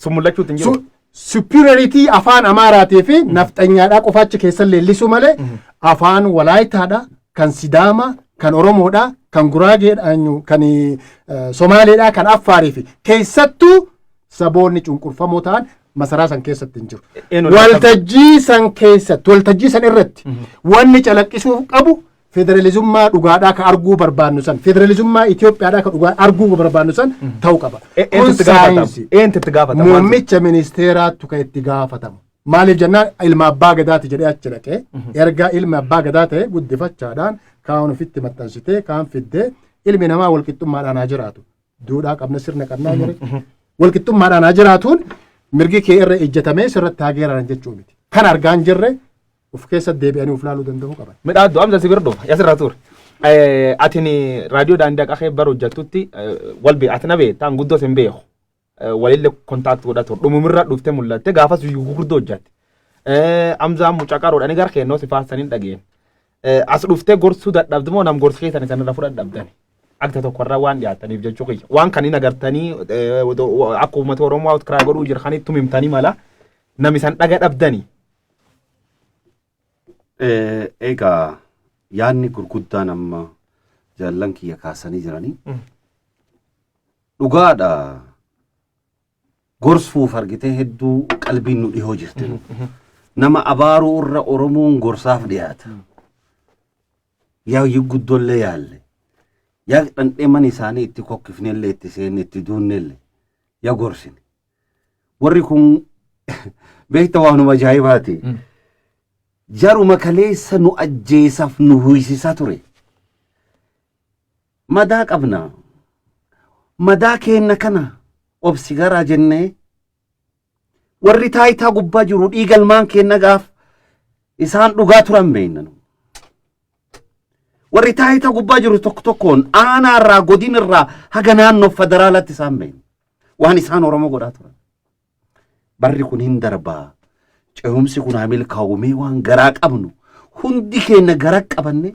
Sun mul'achuutti hin jiru. Superiority afaan Amaaraatii fi nafxanyaadhaa qofa achi keessa leellisuu malee afaan Walaayitaadha, kan Sidaamaa, kan Oromoodha, kan Guraageedha, kan Somaaleedha, kan Affaarii fi keessattuu saboonni cunqurfamoo ta'an masaraa san keessatti hin jiru. Eenyu? Waltajjii san keessatti, waltajjii san irratti wanni calaqqisuu qabu federalizummaa dhugaadhaa ka arguu barbaannu san, federalizummaa Itoophiyaadhaa ka dhugaa arguu barbaannu san ta'uu qaba. Eenyutu Kun itti gaafatama? saayinsii. Eenyutu itti gaafatama? Muummicha ministeeraatu kan itti gaafatamu. Maaliif jennaan, ilma abbaa gadaati jedhee achi dhaqee erga ilma abbaa gadaa ta'e guddifachaadhaan kaan ofitti maxxansitee kaan fiddee, ilmi namaa walqixxummaadhaan haa jiraatu. Duudhaa qabna, sirna qabnaa jedhe. Walqixxummaadhaan haa jiraatuun mirgi kee irra ejjetamee sirratti haa geeraran jechuu miti. Kan argaa hin jirre of keessa deebi'anii of laaluu danda'uu qaban. Midhaaddu amsa si bira dhufa asirra ture. Atin raadiyoo daandii haqaa bara hojjettutti wal bee ati na beektaa, guddoo sin beeku. Walillee contact godha ture. Dhumumirra dhuftee mul'atte, gaafas gurguddoo hojjette. Amzaan mucaa qaroodhanii gara keennoo si faarsanii dhageen. As dhuftee gorsuu dadhabdi moo nam gorsa keessan isanirra fudhadhabdani? Akka tokkorraa waan dhiyaataniif jechuu kiyya. Waan kan hin agartanii akka uummata Oromoo outcry godhuu jira kan itti himtanii mala nam isan dhaga dhabdanii. Egaa yaadni gurguddaan amma jaallan kiyya kaasanii jiranii. Dhugaadha. Gorsuuf argitee hedduu qalbiin nu dhihoo jirti. Nama abaaruu irra Oromoon gorsaaf dhiyaata. Yaa guddoollee yaalle. Yaa dhandhee mana isaanii itti kokkifnellee, itti seenne, itti duunnellee yaa gorsine. Warri kun beekta, waanuma ajaa'ibaati. Jaruma kaleessa nu ajjeesaaf nu huysisaa ture. Madaa qabna. Madaa keenna kana obsi garaa jennee, warri taayitaa gubbaa jiru dhiigalmaan keenna gaaf isaan dhugaa turan beekna. Warri taayitaa gubbaa jiru tokko tokkoon aanaa irraa, godin irraa haga naannoo federaalatti isaan beekna. Waan isaan Oromoo godhaa turan. Barri kun hin darbaa. Cehumsi kun haa milkaa'u, mee waan garaa qabnu hundi keenya gara qabanne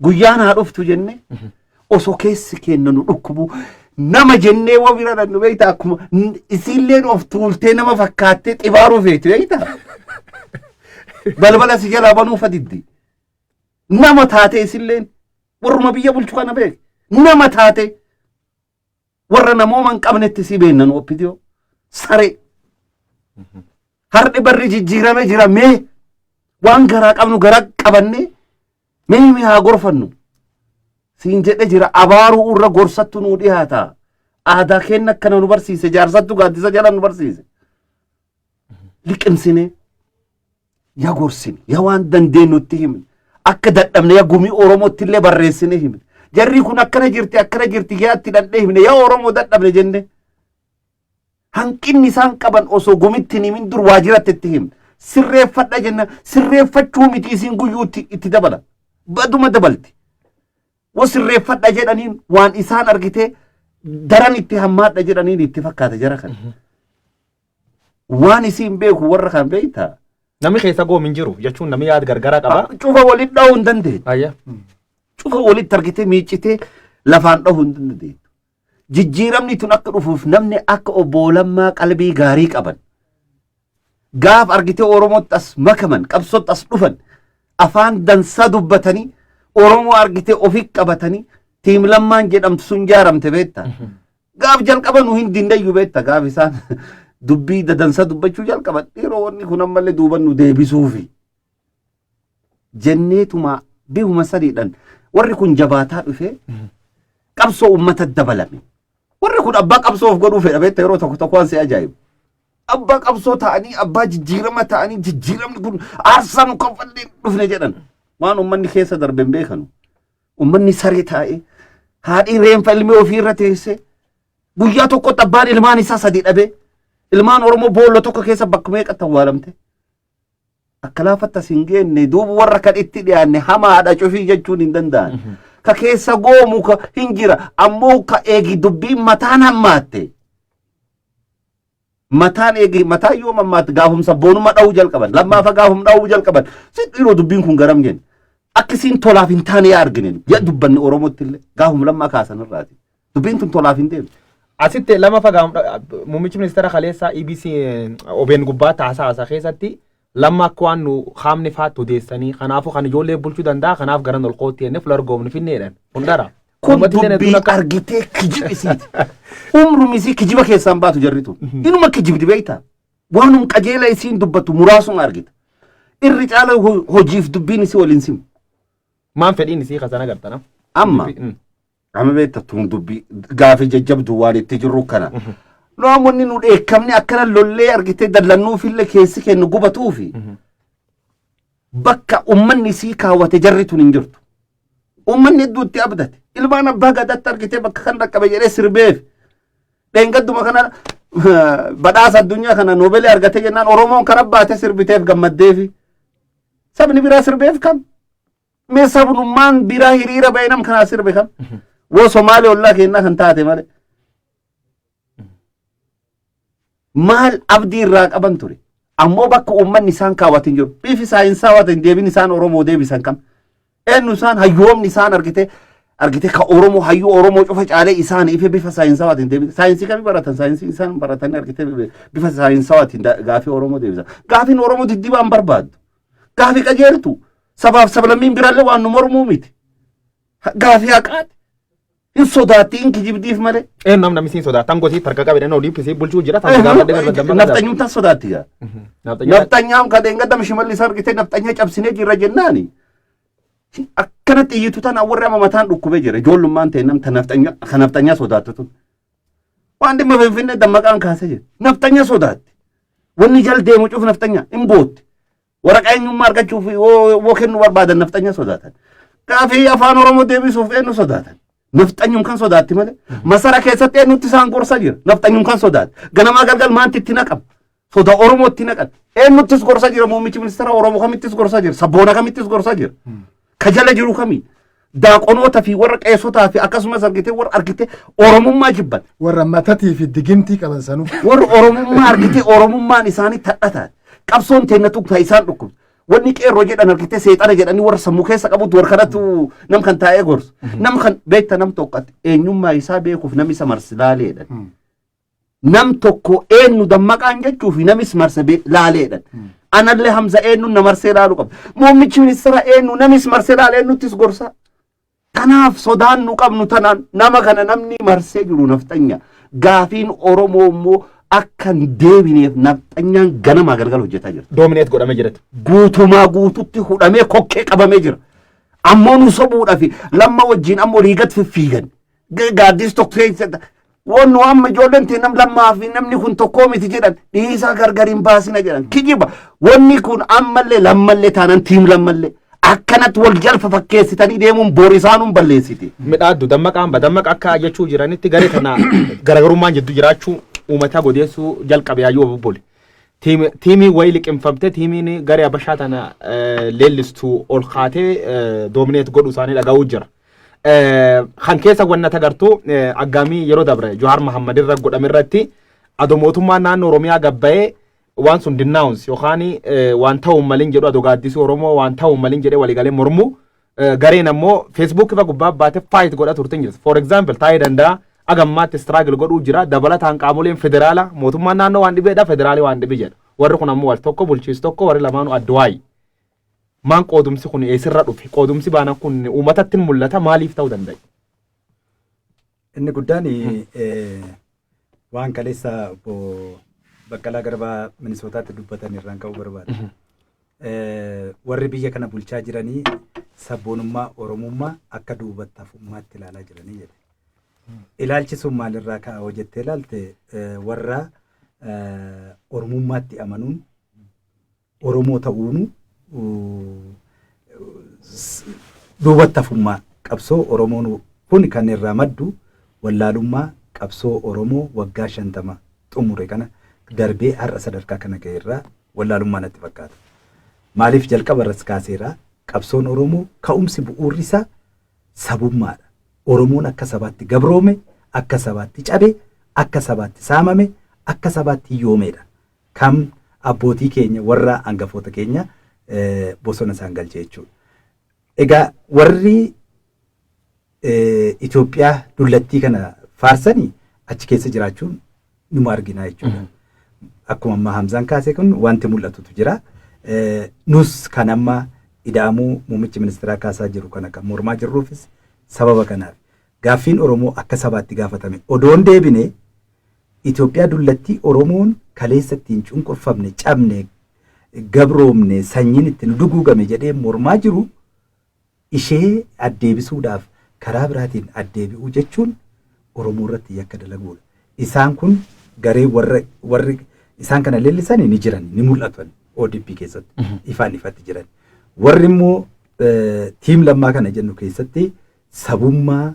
guyyaan haa dhuftu jenne, osoo keessi keenya nu dhukkubu nama jennee waa bira dhannu, beekta, akkuma isiilleen of tuultee nama fakkaattee xibaaruu feetu, beekta, balbala si jalaa banuu fadiddi nama taate. Isilleen warruma biyya bulchu kana beek, nama taate warra namooma hin qabnetti si beennan OPDO saree. Har'i barri jijjiirame jira, mee waan garaa qabnu gara qabanne mee mee haa gorfannu. Siin jedhe jira, abaaruu irra gorsattu nuu dhiyaata. Aadaa keenya akkana nu barsiise, jaarsattu gaaddisa jala nu barsiise. Liqimsine ya gorsine, ya waan dandeenyutti himne, akka dadhabne ya gumii Oromootti illee barreessine himne. Jarri kun akkana jirti, akkana jirti, yaa itti dhandhee himne, yaa Oromoo dadhabne jenne. Hanqinni isaan qaban osoo gumitti hin himin dur waajiratti itti himne. Sirreeffadha jenna, sirreeffachuu miti, isiin guyyuutti itti dabala. Baduma dabalti. Wo sirreeffadha jedhaniin waan isaan argite daran itti hammaadha jedhaniin itti fakkaata jara kana. Waan isiin beeku warra kan beektaa. Namni keessa goomi hin jiru jechuun namni yaada gargaraa qaba. Cufa walitti dhahuu hin dandeenye. Ayya. Cufa walitti argitee miiccitee lafaan dhahuu hin dandeenye. Jijjiiramni tun akka dhufuuf namni akka obbo Lammaa qalbii gaarii qaban. Gaaf argitee Oromootti as makaman, qabsootti as dhufan, afaan dansaa dubbatanii, Oromoo argitee ofii qabatanii, team Lammaan jedhamtu sun jaaramte beektaa. Gaaf jalqaba nu hin dindayyu beekta, gaaf isaan dubbii dadansaa dubbachuu jalqaban, dhiiroo wanni kun ammallee duuban nu deebisuufi. Jenneetuma bifuma sadiidhaan warri kun jabaataa dhufee qabsoo uummata dabalame. Warri kun abbaa qabsoo of godhuu fedha beekta, yeroo tokko tokko waan si ajaa'ibu. Abbaa qabsoo ta'anii, abbaa jijjiirama ta'anii, jijjiiramni kun aarsaa nu kaffallee dhufne jedhan. Waan uummanni keessa darbe hin beekanu. Uummanni saree taa'ee, haadhi reenfa ilmi ofii irra teessee, guyyaa tokkotti abbaan ilmaan isaa sadi dhabee, ilmaan Oromoo boolla tokko keessa bakka meeqatti awwaalamte. Akka laafatti as hin geenne, duuba warra kan itti dhiyaanne hamaadha cufii jechuun hin danda'an. Ka keessa goomu ka hin jira, ammoo ka eegi dubbiin mataan hammaatte. Mataan eegi mataan yoo hammaatte gaafumsa boonuma dha'uu jalqaban, lammaafa gaafum dha'uu jalqaban. Si dhiiroo dubbiin kun garam jenne. Akka isiin tolaaf hin taane yaa argine, yaa dubbanne Oromootti illee gaafum lammaa kaasan irraati. Dubbiin tun tolaaf hin deemne. Asitti lama fagaamu muummichi ministeera kaleessaa EBC OBN gubbaa taasaa haasaa keessatti Lamma akka waan nu qaamni faatti odeessanii, kanaafuu kan ijoollee bulchuu danda'a, kanaaf garan ol kootti jennee fuula argoomni finneedhaan. Kun dhara. Kun Uummati illee dubbii akka argitee kijibisiiti. Umrum isii kijiba keessaan baatu jarri tun. Inuma kijibdi beektaa. Waanum qajeela isiin dubbattu muraasuma argita. Irri caala hojiif dubbiin isii waliin simu. Maan fedhiin isii kasana gartana. Amma amma beekta, tun dubbii gaafii jajjabduu waan itti jirru kana. Namoonni nu dheekkamne akkana lollee argitee dallannuufillee keessi kennu gubatuufi bakka ummanni isii kaawwate jarri tun hin jirtu. Ummanni hedduu itti abdate. Ilmaan abbaa gadaatti argitee bakka kan dhaqqabe jedhee sirbeef. Dheengadduma kana badhaasa addunyaa kana Noobeelii argate jennaan Oromoon kana baate sirbiteef gammaddeefi. Sabni biraa sirbeef kam? Mee sabnummaan biraa hiriira ba'ee nam kanaa sirbe kam? Woo Somaalee ollaa kennaa kan taate malee. Maal abdii irraa qaban ture? Ammoo bakka uummanni isaan kaawwate hin jiru. Bifi saayinsaawaa ta'in deebiin isaan Oromoo deebisan kam? Eenyu isaan hayyoomni isaan argite ka Oromoo hayyuu Oromoo cufa caalee isaan ife bifa saayinsawaatiin deebisan. Saayinsii kamii baratan? Saayinsii isaan baratanii argite bifa saayinsawaatiin gaafii Oromoo deebisan. Gaafiin Oromoo diddibaan barbaaddu. Gaafii qajeeltu. Sabaaf sablammiin biraallee waan nu mormuu miti. Gaafii haqaati. Hin sodaatti, hin kijibdiif malee. Eenyu namni siin sodaatan gosii tarka qabedhan olii pisii bulchuu jira tan gaafadhe gara damma. Nafxanyuun tan sodaatti gaa. Nafxanyaan Nafxanyaan kan dheengadda Shimallis argite nafxanyaa cabsinee jirra jennaani. Akkanatti iyyitu tana warri amma mataan dhukkubee jira. Ijoollummaan ta'e namta nafxanyaa kan nafxanyaa sodaattu tun. Waan dhimma Finfinnee dammaqaan kaasee jira. Nafxanyaa sodaatti. Wanni jal deemu cuuf nafxanyaa hin bootti. Waraqaa eenyummaa argachuuf yoo kennuu barbaadan nafxanyaa sodaatan. Gaafii afaan Oromoo deebisuuf eenyu sodaatan? Nafxanyuun kan sodaatti malee. Masara keessatti eenyutti isaan gorsa jira? Nafxanyuun kan sodaatti. Ganamaa galgal maanti itti naqama? Soda Oromoo itti naqan. Eenyuttis gorsa jira? Muummichi ministeera Oromoo kamittis gorsa jira? Sabboona kamittis gorsa jira? Ka jala jiru kamii? Daaqonoota fi warra qeessotaa fi akkasumas argitee warra argitee Oromummaa jibban. Warra matatii fi digimtii qaban sanuu. Warra Oromummaa argitee Oromummaan isaanii tadhataati. Qabsoon teenna tuqta isaan dhukkubsa. Wanni qeerroo jedhan argitee seexana jedhanii warra sammuu keessa qabutu warra kanatu nam kan taa'ee gorsu. Nam kan beekta, nam tokkotti eenyummaa isaa beekuuf nam isa marsi laaleedha. Nam tokko eenyu dammaqaan jechuu fi namis marse laaleedha. Anallee Hamza eenyu na marsee laaluu qaba. Muummichi ministeera eenyu namis marsee laale, eenyuttis gorsa. Kanaaf sodaan nu qabnu tanaan nama kana namni marsee jiru nafxanya. Gaafiin Oromoo immoo akka hin deebineef nafxanyaan ganamaa galgala hojjetaa jirti. Dominate godhamee jiratu. Guutumaa guututti hudhamee kokkee qabamee jira. Ammoo nu sobuudhaaf Lamma wajjin ammoo riigat fiffiigan. Gaaddis tokko keessa wannu amma ijoolleen ta'e nam Lammaa fi namni kun tokkoo miti jedhan, dhiisaa, gargar hin baasina jedhan, kijiba. Wanni kun ammallee Lammallee taanan, team Lammallee akkanatti wal jalfa fakkeessitanii deemuun boor isaanuun balleessiti. Midhaaddu Dammaqaan badammaqa akka jechuu jiranitti garee kana garaagarummaan jidduu jiraachuu uummata godeessuu jalqabe yaayyuu bubbule. Tiimii wayii liqimfamtee, tiimiin garee Abashaa tana leellistu ol kaatee dominate godhu isaanii dhaga'uu jira. Kan keessa wanna tagartuu aggaamii yeroo dabre Johaar Mahammad irra godhame irratti adoo mootummaan naannoo Oromiyaa gabbayee waan sun denounce yookaan waan ta'uu malin jedhu, adoo gaaddisuu Oromoo waan ta'uu malin jedhee waliigalee mormuu, gareen ammoo Facebook irra gubbaa baatee fight godha turte jirti. For example, taa'ee danda'a agammaatti struggle godhuu jira. Dabalataan qaamoleen federaala, mootummaan naannoo waan dhibeedha, federaalii waan dhibe jedha. Warri kun ammoo wal tokko bulchiisu tokko, warri lamaanuu adda waayi. Maan qoodumsi kun eessirra dhufe? Qoodumsi baana kun uummatatti mul'ata, maaliif ta'uu danda'a? Inni guddaan waan kaleessa obbo Baqqalaa Garbaa Minisootaatti dubbatan irraan ka'uu barbaada. Warri biyya kana bulchaa jiranii sabboonummaa Oromummaa akka duubatti hafummaatti ilaalaa jiranii jedhe. Ilaalchi sun maalirraa ka'a hoo jettee ilaalte, warra Oromummaatti amanuun, Oromoo ta'uunu duubatti hafummaa, qabsoo Oromoon kun kan irraa maddu wallaalummaa qabsoo Oromoo waggaa 50 xumure kana darbee har'a sadarkaa kana ga'e irraa wallaalummaa natti fakkaata. Maaliif, jalqaba irras kaaseera, qabsoon Oromoo ka'umsi bu'uurri isaa sabummaadha. Oromoon akka sabaatti gabroome, akka sabaatti cabe, akka sabaatti saamame, akka sabaatti hiyyoomeedha. Kam abbootii keenya warra hangafoota keenya bosona isaan galche jechuudha. Egaa warri Itoophiyaa dullattii kana faarsanii achi keessa jiraachuun numa argina jechuudha. Akkuma amma Hamzaan kaase kun wanti mul'atutu jira. Nus kan amma ida'amuu muummichi ministeeraa kaasaa jiru kana kan mormaa jirruufis sababa kanaaf. Gaaffiin Oromoo akka sabaatti gaafatame odoon deebine, Itoophiyaa dullattii Oromoon kaleessa ittiin cunqurfamne, cabne, gabroomne, sanyiin ittiin duguugame jedhee mormaa jiru ishee addeebisuudhaaf karaa biraatiin addeebi'uu jechuun Oromoo irratti yakka dalaguudha. Isaan kun garee warri isaan kana leellisan ni jiran, ni mul'atan, ODP keessatti ifaan ifatti jiran. Warri immoo team Lammaa kana jennu keessatti sabummaa,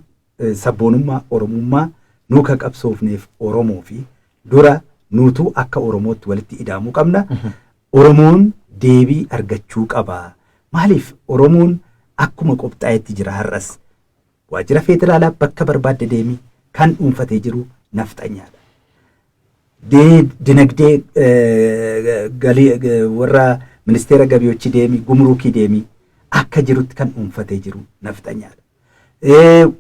sabboonummaa Oromummaa nu ka qabsoofneef Oromoo fi dura nuutuu akka Oromootti walitti ida'amuu qabna. Oromoon deebii argachuu qaba. Maaliif, Oromoon akkuma qophaa'etti jira har'as. Waajjira federaalaa bakka barbaadde deemi, kan dhuunfatee jiru nafxanyaadha. Dinagdee galii warra ministeera gabiyochi deemi, gumruukii deemi, akka jirutti kan dhuunfatee jiru nafxanyaadha.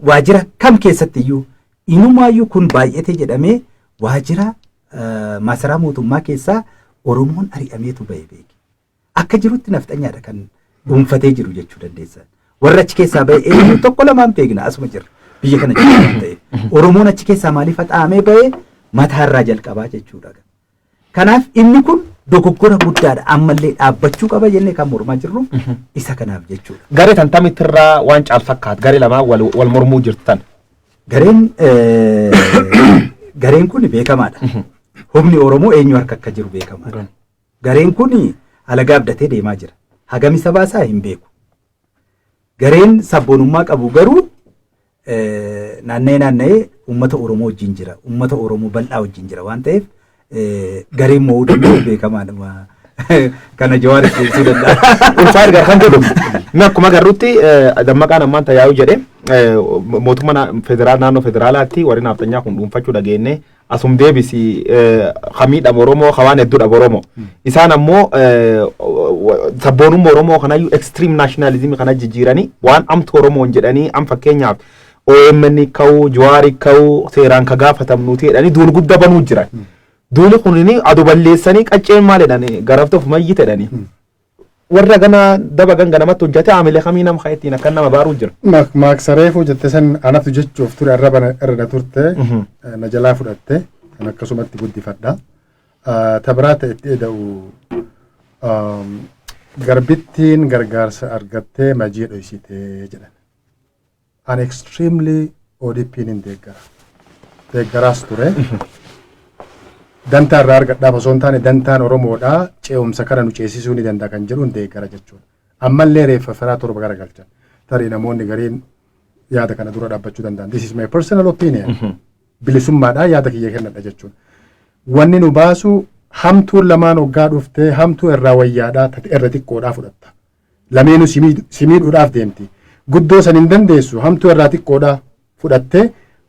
Waajjira kam keessatti iyyuu, inumaayyuu kun baay'ate jedhamee waajjira masaraa mootummaa keessaa Oromoon ari'ameetu bahe beeki. Akka jirutti nafxanyaadha kan dhuunfatee jiru jechuu dandeessan. Warra achi keessaa bahe eenyu tokko lamaan beekna, asuma jirra. Biyya kana jira waan ta'eef. Oromoon achi keessaa maaliif haxaa'amee bahe, mataarraa jalqabaa jechuudha. Kanaaf inni kun dogoggora guddaadha. Ammallee dhaabbachuu qaba jennee kan mormaa jirru isa kanaaf jechuudha. Garee tantamittirraa waan caal fakkaat garee lamaa wal mormuu jirtan. Gareen kun beekamaadha. Humni Oromoo eenyu harka akka jiru beekamaadha. Gareen kun alagaa abdatee deemaa jira. Hagami sabaasaa hin beeku. Gareen sabboonummaa qabu garuu naanna'ee naanna'ee uummata Oromoo wajjin jira. Uummata Oromoo bal'aa wajjin jira waan ta'eef, gareen mo'uu danda'u beekamaadha. Kana Jawaar ibsuu danda'a. Ulfaa ergaa kan jedhu inni akkuma agarrutti Dammaqaan ammaan tajaajiluu jedhe, mootummaa federaal, naannoo federaalaatti warri naafxanyaa kun dhuunfachuu dhageenye, asum deebisi kamiidhaaf Oromoo hawaan hedduudhaaf Oromoo. Isaan ammoo sabboonummaa Oromoo kanayyuu extreme nationalism kana jijjiiranii waan amtu Oromoon jedhanii, am fakkeenyaaf OMN ka'uu, Jawaari ka'uu, seeraan ka gaafatamnuuti jedhanii duul guddaa banuu jiran. Duuli kunini adu balleessanii qacceen maal jedhanii garafta of mayyite jedhanii. Warra gana daba ganga namatti hojjate haamilee kamii nama ittiin akkan nama baaruu jira. Maaksareefuu jette san anatu jechuuf ture, arraba irra turte, na jalaa fudhatte, kan akkasumatti guddifadha. Tabiraata itti eda'u. Garbittiin gargaarsa argattee majii dhoysitee jedhan. An extremely ODP'n hin deeggara. Deeggaraas ture. Dantaa irraa argadhaaf osoo hin taane, dantaan Oromoodhaa ce'umsa kana nu ceesisuu ni danda'a kan jedhuun deeggara jechuudha. Ammallee reeffa firaa torba garagalchan. Tarii namoonni gariin yaada kana dura dhaabbachuu danda'an. This is my personal opinion. Bilisummaadhaan yaada kiyya kennadha jechuudha. Wanni nu baasu, hamtuun lamaan hoggaa dhuftee, hamtuu irraa wayyaadhaa irra xiqqoodhaa fudhatta. Lameenuu si miidhuudhaaf deemti. Guddoo san hin dandeessu, hamtuu irraa xiqqoodhaa fudhattee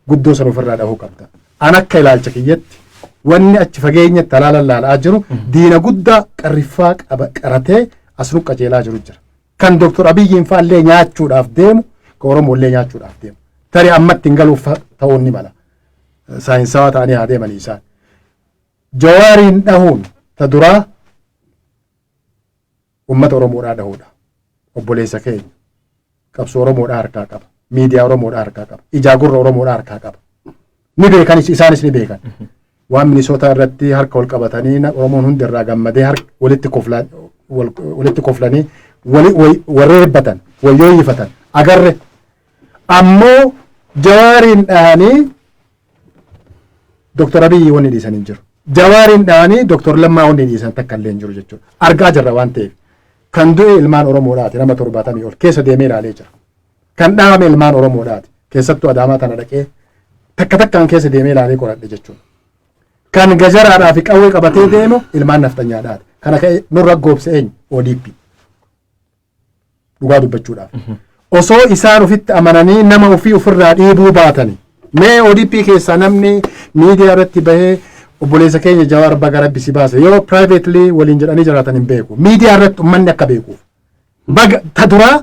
guddoo san ofirraa dhahuu qabda. An akka ilaalcha kiyyatti, wanni achi fageenyatti halaalan laalaa jiru, diina guddaa qarriffaa qaba qaratee as nu qajeelaa jiru jira. Kan Dooktor Abiyyiin fa'allee nyaachuudhaaf deemu, kan Oromoollee nyaachuudhaaf deemu. Tarii ammatti hin galuuf ta'uun ni mala. Saayinsawaa ta'anii haa deemanii isaan. Jawaariin dhahuun ta duraa uummata Oromoodhaa dhahuudha. Obboleessa keenya qabsoo Oromoodhaa harkaa qaba. Miidiyaa Oromoodhaa harkaa qaba. Ijaa gurra Oromoodhaa harkaa qaba. Ni beekanis, isaanis ni beekan. Waan Minisootaa irratti harka wal qabatanii Oromoon hundi irraa gammadee harka walitti walitti koflanii warreebbatan, wayyooyyifatan agarre. Ammoo Jawaariin dhahanii Dr. Abiyyi wanni dhiisan hin jiru. Jawaariin dhahanii Dr. Lammaa wanni dhiisan takka illee hin jiru jechuudha. Argaa jirra waan ta'eef. Kan du'e ilmaan Oromoodhaati, nama 70 ol keessa deemee ilaalee jira. Kan dhaame ilmaan Oromoodhaati. Keessattuu Adaamaa tana dhaqee takka takkaan keessa deemee ilaalee qoradhe jechuudha. Kan gajaraadhaa fi qawwee qabatee deemu ilmaan nafxanyaadhaati. Kana ka'e nurra goobse eenyu? ODP. Dhugaa dubbachuudhaaf. Osoo isaan ofitti amananii nama ofii ofirraa dhiibuu baatanii. Mee ODP keessaa namni miidiyaa irratti bahee obboleessa keenya Jawaar, baga Rabbi si baase, yoo privately waliin jedhanii jiraatan hin beeku. Miidiyaa irratti uummanni akka beekuuf. Baga ta duraa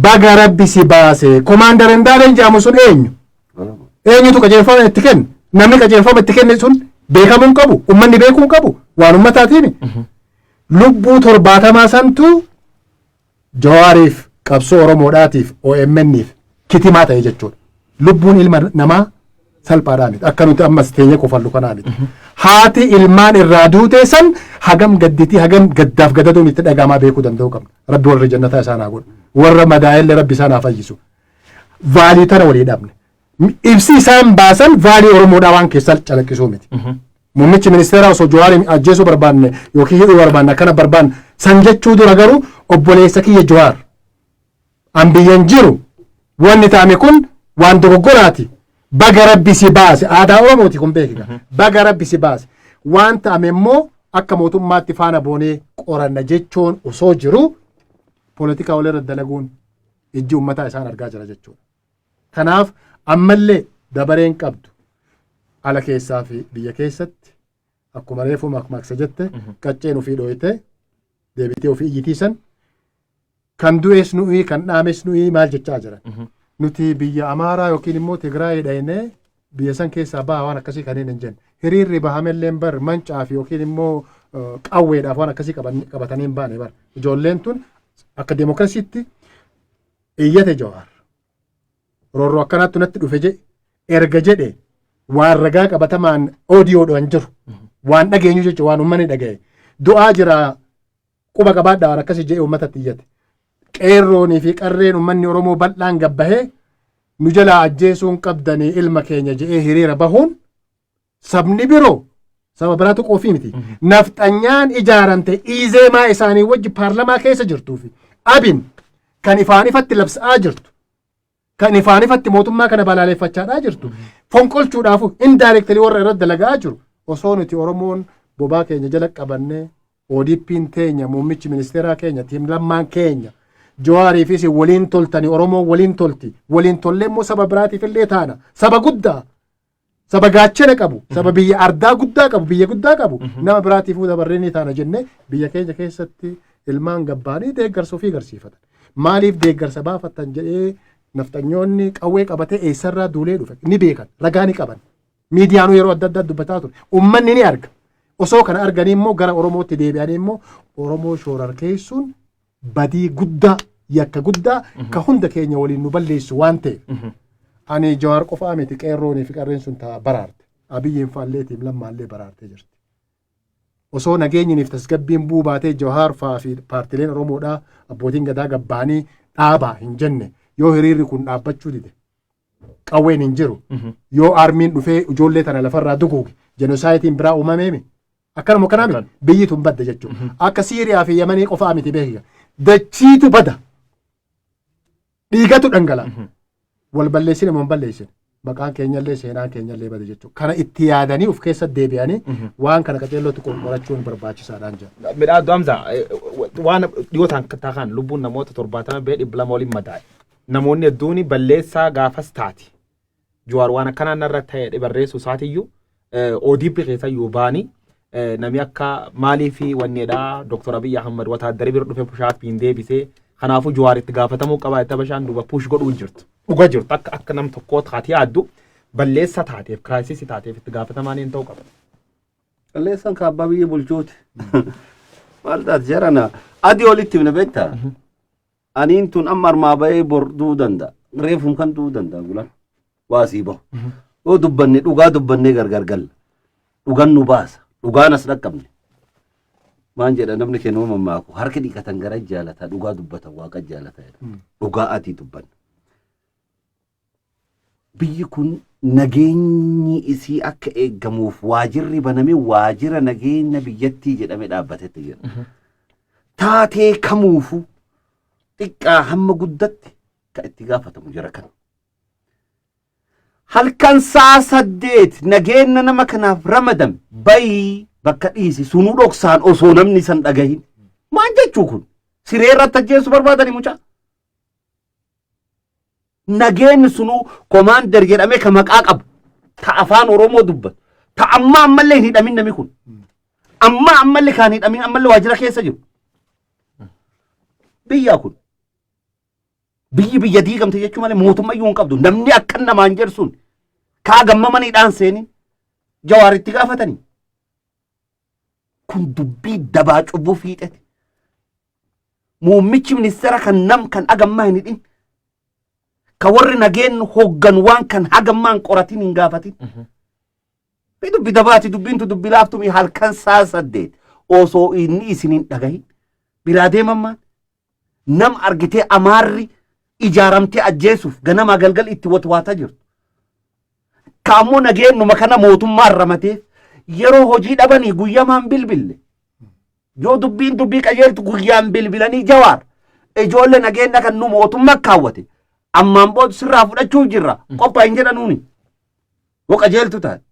baga Rabbi si baase. Komaandar Indaaleen jedhamu sun eenyu? Eenyutu qajeelfama itti kenne? Namni qajeelfama itti kenne sun beekamuu hin qabu. Uummanni beekuu hin qabu. Waan uummataatiin. Lubbuu 70 santu Jawaariif, qabsoo Oromoodhaatiif, OMN'if kitimaa ta'e jechuudha. Lubbuun ilma namaa salphaadhaa miti. Akka nuti ammas teenyee kofallu kanaa miti. Haati ilmaan irraa duute san hagam gadditii, hagam gaddaaf gadaduun itti dhagahamaa beekuu danda'uu qabna. Rabbi warra jannataa isaan haa godhu. Warra madaa'ellee Rabbi isaan haa fayyisu. Value tana walii dhabne. Ibsi isaan baasan value Oromoodhaa waan keessaa calaqqisuu miti. Muummichi ministeeraa osoo Jawaariin ajjeesuu barbaanne yookiin hidhuu barbaanne, akkana barbaanne san jechuu dura garuu, obboleessa kiyya Jawaar, an biyyan jiru, wanni ta'ame kun waan dogoggoraati. Baga Rabbi si baase, aadaa Oromooti kun beekika. Baga Rabbi si baase. Waan ta'ame immoo akka mootummaatti faana boonee qoranna jechuun osoo jiru, poolitikaa walirra dalaguun ijji uummataa isaan argaa jira jechuudha. Kanaaf ammallee dabareen qabdu ala keessaa fi biyya keessatti, akkuma reefuu makmaaksa jette, qacceen ofii dhooyte deebitee ofii iyyitiisan, kan du'es nuyi, kan dhaames nuyi maal jechaa jiran. Nuti biyya Amaaraa yookiin immoo Tigraay dhaynee biyya san keessaa baha waan akkasii kanneen hin jenne. Hiriirri bahamelleen bar mancaaf yookiin immoo qawweedhaaf waan akkasii qabatanii hin baane bar. Ijoolleen tun akka deemokiraasiitti iyyate Jawaar. Roorroo akkanaatti natti dhufe jedhe erga jedhe, waan ragaa qabatamaan oodiyoodhaan jiru, waan dhageenyu jechuudha, waan uummanni dhagaye. Du'aa jira, quba qabaadhaa, waan akkasii jedhee uummatatti iyyate. Qeerroonii fi qarreen uummanni Oromoo bal'aan gabbahee nu jalaa ajjeesuun qabdanii ilma keenya jedhee hiriira bahuun, sabni biroo saba biraatu qoofii miti. Nafxanyaan ijaaramte Iizeemaa isaanii wajji paarlamaa keessa jirtuu fi Abin kan ifaan ifatti labsa'aa jirtu, kan ifaan ifatti mootummaa kana balaaleffachaadhaa jirtu, fonqolchuudhaafu indirectly warra irratti dalagaa jiru, osoo nuti Oromoon bobaa keenya jala qabannee, ODP'n teenya, muummichi ministeeraa keenya, team Lammaan keenya, Jawaarii fi isin waliin toltani, Oromoon waliin tolti, waliin tollee immoo saba biraatiif illee taana, saba guddaa, saba gaachana qabu, saba biyya ardaa guddaa qabu, biyya guddaa qabu, nama biraatiifuu dabarree ni taana jennee, biyya keenya keessatti ilmaan gabbaanii deeggarsa ofii agarsiifatan. Maaliif deeggarsa baafatan jedhee nafxanyoonni qawwee qabatee eessarraa duulee dhufe ni beekan, ragaa ni qaban. Miidiyaanuu yeroo adda addaa dubbataa ture. Uummanni ni arga. Osoo kana arganii immoo gara Oromootti deebi'anii immoo Oromoo shoorarkeessuun badii guddaa, yakka guddaa ka hunda keenya waliin nu balleessu waan ta'eef. Ani Jawaar qofaa miti, qeerroonii fi qarreen sun ta'a baraarte. Abiyyiin faallee, team Lammaallee baraartee jirti. Osoo nageenyiniif tasgabbiin bu'uu baatee, Jawaar fa'aa fi paartileen Oromoodhaa, abbootiin gadaa gabbaanii dhaabaa hin jenne, yoo hiriirri kun dhaabbachuu dide, qawween hin jiru, yoo armyn dhufee ijoollee tana lafarraa duguuge, genocideiin biraa uumameemi. Akkanuma kanaa miti, biyyi tun badde jechuudha. Akka Siiriyaa fi Yamanii qofaa miti, beekika. Dachiitu bada. Dhiigatu dhangala'a. Wal balleessine moo hin balleessine? Maqaan keenyallee seenaan keenyallee bade jechuudha. Kana itti yaadanii of keessa deebi'anii waan kana qaceellootti qorachuun barbaachisaadhaan jira. Midhaan Hamza, waan dhiyootaan tahan lubbuun namoota 70 bee 200 waliin madaa'e. Namoonni hedduun balleessaa gaafas taati. Jawaar waan akkanaa narra ta'e barreessuu isaatiyyuu ODP keessa iyyuu baanii namni akka maalii fi wanneedha, Dr. Abiy Ahmad wataaddarii bira dhufe push-upiin deebisee, kanaafuu Jawaar itti gaafatamuu qaba itti bashaan duuba push godhuu jirtu. Dhuga jirtu akka akka nam tokkoo taatee yaaddu, balleessa taateef, crisisii taateef itti gaafatamaan hin ta'uu qaba. Balleessan kaabbaa biyya bulchuuti. Maal taate jarana, adii olitti himne beektaa? Aniin tun amma armaa ba'ee bor du'uu danda'a. Reefum kan du'uu danda'a gulan. Waasii bahu. Yoo dubbanne, dhugaa dubbannee gargar galla. Dhugan nu baasa. Dhugaan as dhaqqabne. Maan jedha namni kennuu mammaaku, harki dhiqatan gara jaalata, dhugaa dubbatan waaqa jaalata jedha. Dhugaa adii dubbanna. Biyyi kun nageenyi isii akka eeggamuuf waajirri baname waajira nageenya biyyattii jedhame dhaabbatetti jira. Taatee kamuufu xiqqaa hamma guddatti kan itti gaafatamu jira kan. Halkan sa'a 8 nageenya nama kanaaf ramadame bayii bakka dhiisi sunuu dhoksaan osoo namni san dhagahin. Maal jechuu kun? Siree irratti ajjeessu barbaadanii mucaa? Nageenyi sunuu commander jedhamee ka maqaa qabu, ta afaan Oromoo dubbatu, ta amma ammallee hin hidhamin, namni kun amma ammallee kan hin hidhamin, ammallee waajjira keessa jiru. Biyyaa kun biyyi biyya diigamte jechuu malee mootummaa iyyuu hin qabdu. Namni akka namaan jedhu sun kaa gammamaniidhaan seenin Jawaar itti gaafatanii. Kun dubbii dabaa cubbuu fiixete. Muummichi ministeera kan nam kan hagammaa hin hidhin. Ka warri nageen hoggan waan kan hagammaa hin qoratin, hin gaafatin. Fi dubbi dabaati, dubbiin tu dubbi laaftumi. Halkan sa'a 8 osoo inni isin hin dhagahin biraa deeman maal? Nam argitee amaarri ijaaramtee ajjeesuuf ganamaa galgal itti watwaataa jirtu. Ka ammoo nageenyuma kana mootummaan ramatee yeroo hojii dhabanii guyyamaan bilbille. Yoo dubbiin dubbii qajeeltu guyyaan bilbilanii, "Jawaar, ijoollee nageenya kan nu mootummaa kaawwate ammaan booda sirraa fudhachuuf jirra, qophaa" hin jedhanuuni. Yoo qajeeltu taate.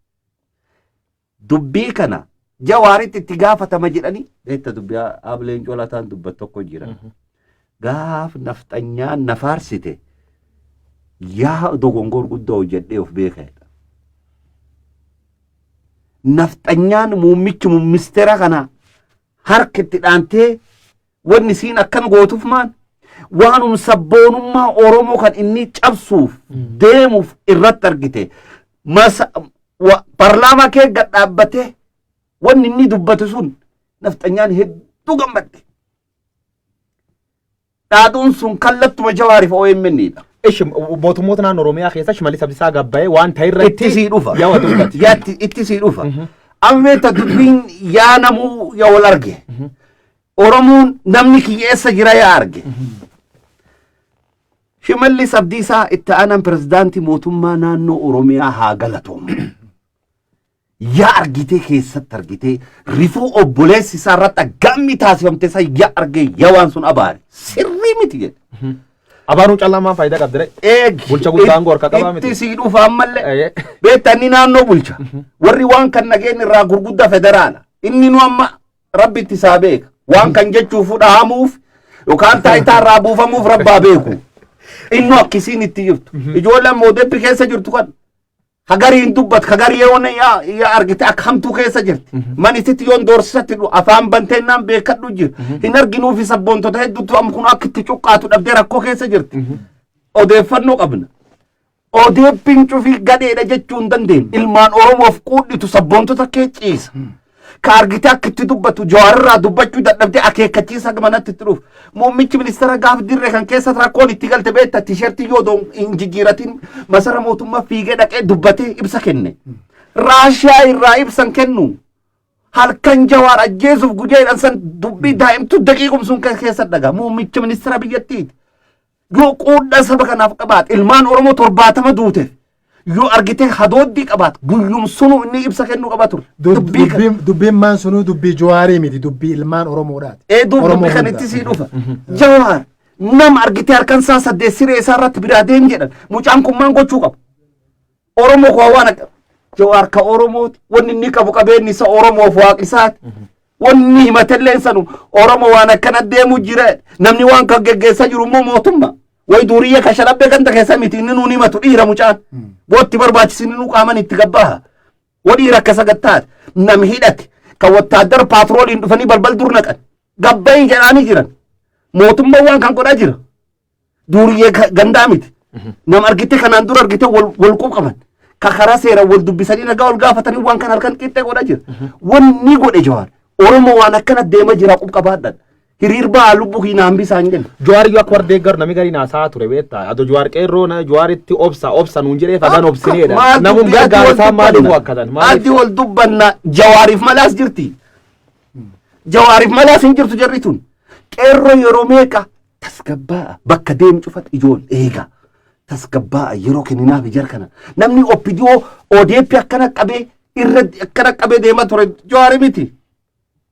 Dubbii kana Jawaaritti itti gaafatama jedhanii beekta, dubbii Ableen Colataan dubbat tokko jira. Gaaf nafxanyaan na faarsite yaa dogongor guddaa hojjedhee of beeka. Nafxanyaan muummichi ministeera kana harka itti dhaantee wanni isiin akkan gootuuf maal? Waanum sabboonummaa Oromoo kan inni cabsuuf deemuuf irratti argite. Masa parlaamaa kee gad dhaabbatee wanni inni dubbatu sun nafxanyaan hedduu gammadde. Dhaaduun sun kallattuma Jawaariif OMN dha. Ishi mootummoota naannoo Oromiyaa keessa Shimallis Abdiisaa gabbayee waan ta'e irratti Itti sii dhufa. Yaa dubbate. Yaatti itti sii dhufa. Amma beekta, dubbiin yaa namuu yaa wal arge. Oromoon namni kiyya eessa jira yaa arge. Shimallis Abdiisaa itti aanaan pirezidaantii mootummaa naannoo Oromiyaa haa galatoomu. Yaa argitee keessatti argitee rifuu obboleessi isaa irratti aggaammi taasifamte isa yaa argee yaa waan sun abaare, sirrii miti jedhe. Abaaruu callaa maal faayidaa qabdi ree? Eegi. Bulcha guddaa aangoo harkaa qabaa miti. Itti sii dhufa ammallee. Eeyyee. Beektaa, inni naannoo bulcha. Warri waan kan nageenya irraa gurguddaa federaala. Inni nu amma rabbi itti isaa beeka. Waan kan jechuuf dhahamuuf yookaan taayitaa irraa buufamuuf rabbaa beeku. Inni akkisiin itti jirtu. Ijoolleen moodeeppi keessa jirtu kan. Hagariin dubbat hagarii yoon yaa argite akka hamtuu keessa jirti. Man isitti yoon doorsisatti afaan banteennaan beekadhu jira. Hin arginuufi sabboontota hedduutu amma kun akka itti cuqqaatu dhabdee rakkoo keessa jirti. Odeeffannoo qabna. Odeeppiin cufii gadheedha jechuu hin dandeenyu. Ilmaan Oromoof quudhitu sabboontota kee ciisa. Ka argite akka itti dubbatu Jawaarirraa dubbachuu dadhabdee akeekkachiisa akka manatti itti dhufu. Muummichi ministeera gaaf dirree kan keessa rakkoon itti galte beekta, T-shirtii yoo doon hin jijjiiratin masara mootummaa fiigee dhaqee dubbatee ibsa kenne. Raashiyaa irraa ibsan kennu. Halkan Jawaar ajjeesuuf guyyaa jedhan san dubbii daa'imtu daqiiqum sun keessa dhagaa muummicha ministeera biyyattiiti. Yoo quudhaa saba kanaaf qabaate, ilmaan Oromoo 70 duuteef yoo argitee hadooddii qabaate, guyyum sunu inni ibsa kennuu qaba ture. Dubbiin maan sunuu dubbii Jawaarii miti, dubbii ilmaan Oromoodhaati. Ee, dubbii kan itti sii dhufa. Jawaar nama argitee harkan isaa 8 siree isaa irratti biraa deem jedhan, mucaan kun maan gochuu qaba? Oromoo koo waan akka Jawaar ka Oromooti, wanni inni qabu qabeenyi isa Oromoof waaqisaati. Wanni himatellee sanu Oromoo waan akkana deemu jira. Namni waan kan geggeessaa jiru immoo mootummaa. Way duuriyya ka shalabbee ganda keessa miti, inni nuun himatu dhiira mucaan. Bootti barbaachisin nu qaaman itti gabbaha. Wa dhiira akka sagattaati. Nam hidhate kan wattaaddara paatrooliin dhufanii balbal dur naqan. Gabbayi jedhaanii jiran. Mootummaan waan kan godhaa jira. Duuriyyee gandaa miti. Nam argite kanaan dura argite wal qaban. Ka karaa seeraan wal dubbisanii nagaa wal gaafatanii waan kan harkan qixxee godhaa jira. Wanni godhe Jawaar. Oromoo waan akkana deema jira qub qabaadhaan. Hiriir ba'aa, lubbuu hin hambisaa hin jennu. Jawaar iyyuu akka warra deeggaru namni gariin haasaa ture beektaa. Ado Jawaar qeerroo na Jawaaritti obsa obsa nuun jedhee fagaan obsineedha. Namum gargaara isaan maaliif wakkatan? Addi wal dubbanna, Jawaariif malaas jirti. Jawaariif malaas hin jirtu jarri tun. Qeerroo yeroo meeqa tasgabbaa'a, bakka deemu cufat ijoon eega. Tasgabbaa'a, yeroo kenninaaf jar kana. Namni OPDO ODP akkana qabee irra akkana qabee deemaa ture Jawaari miti.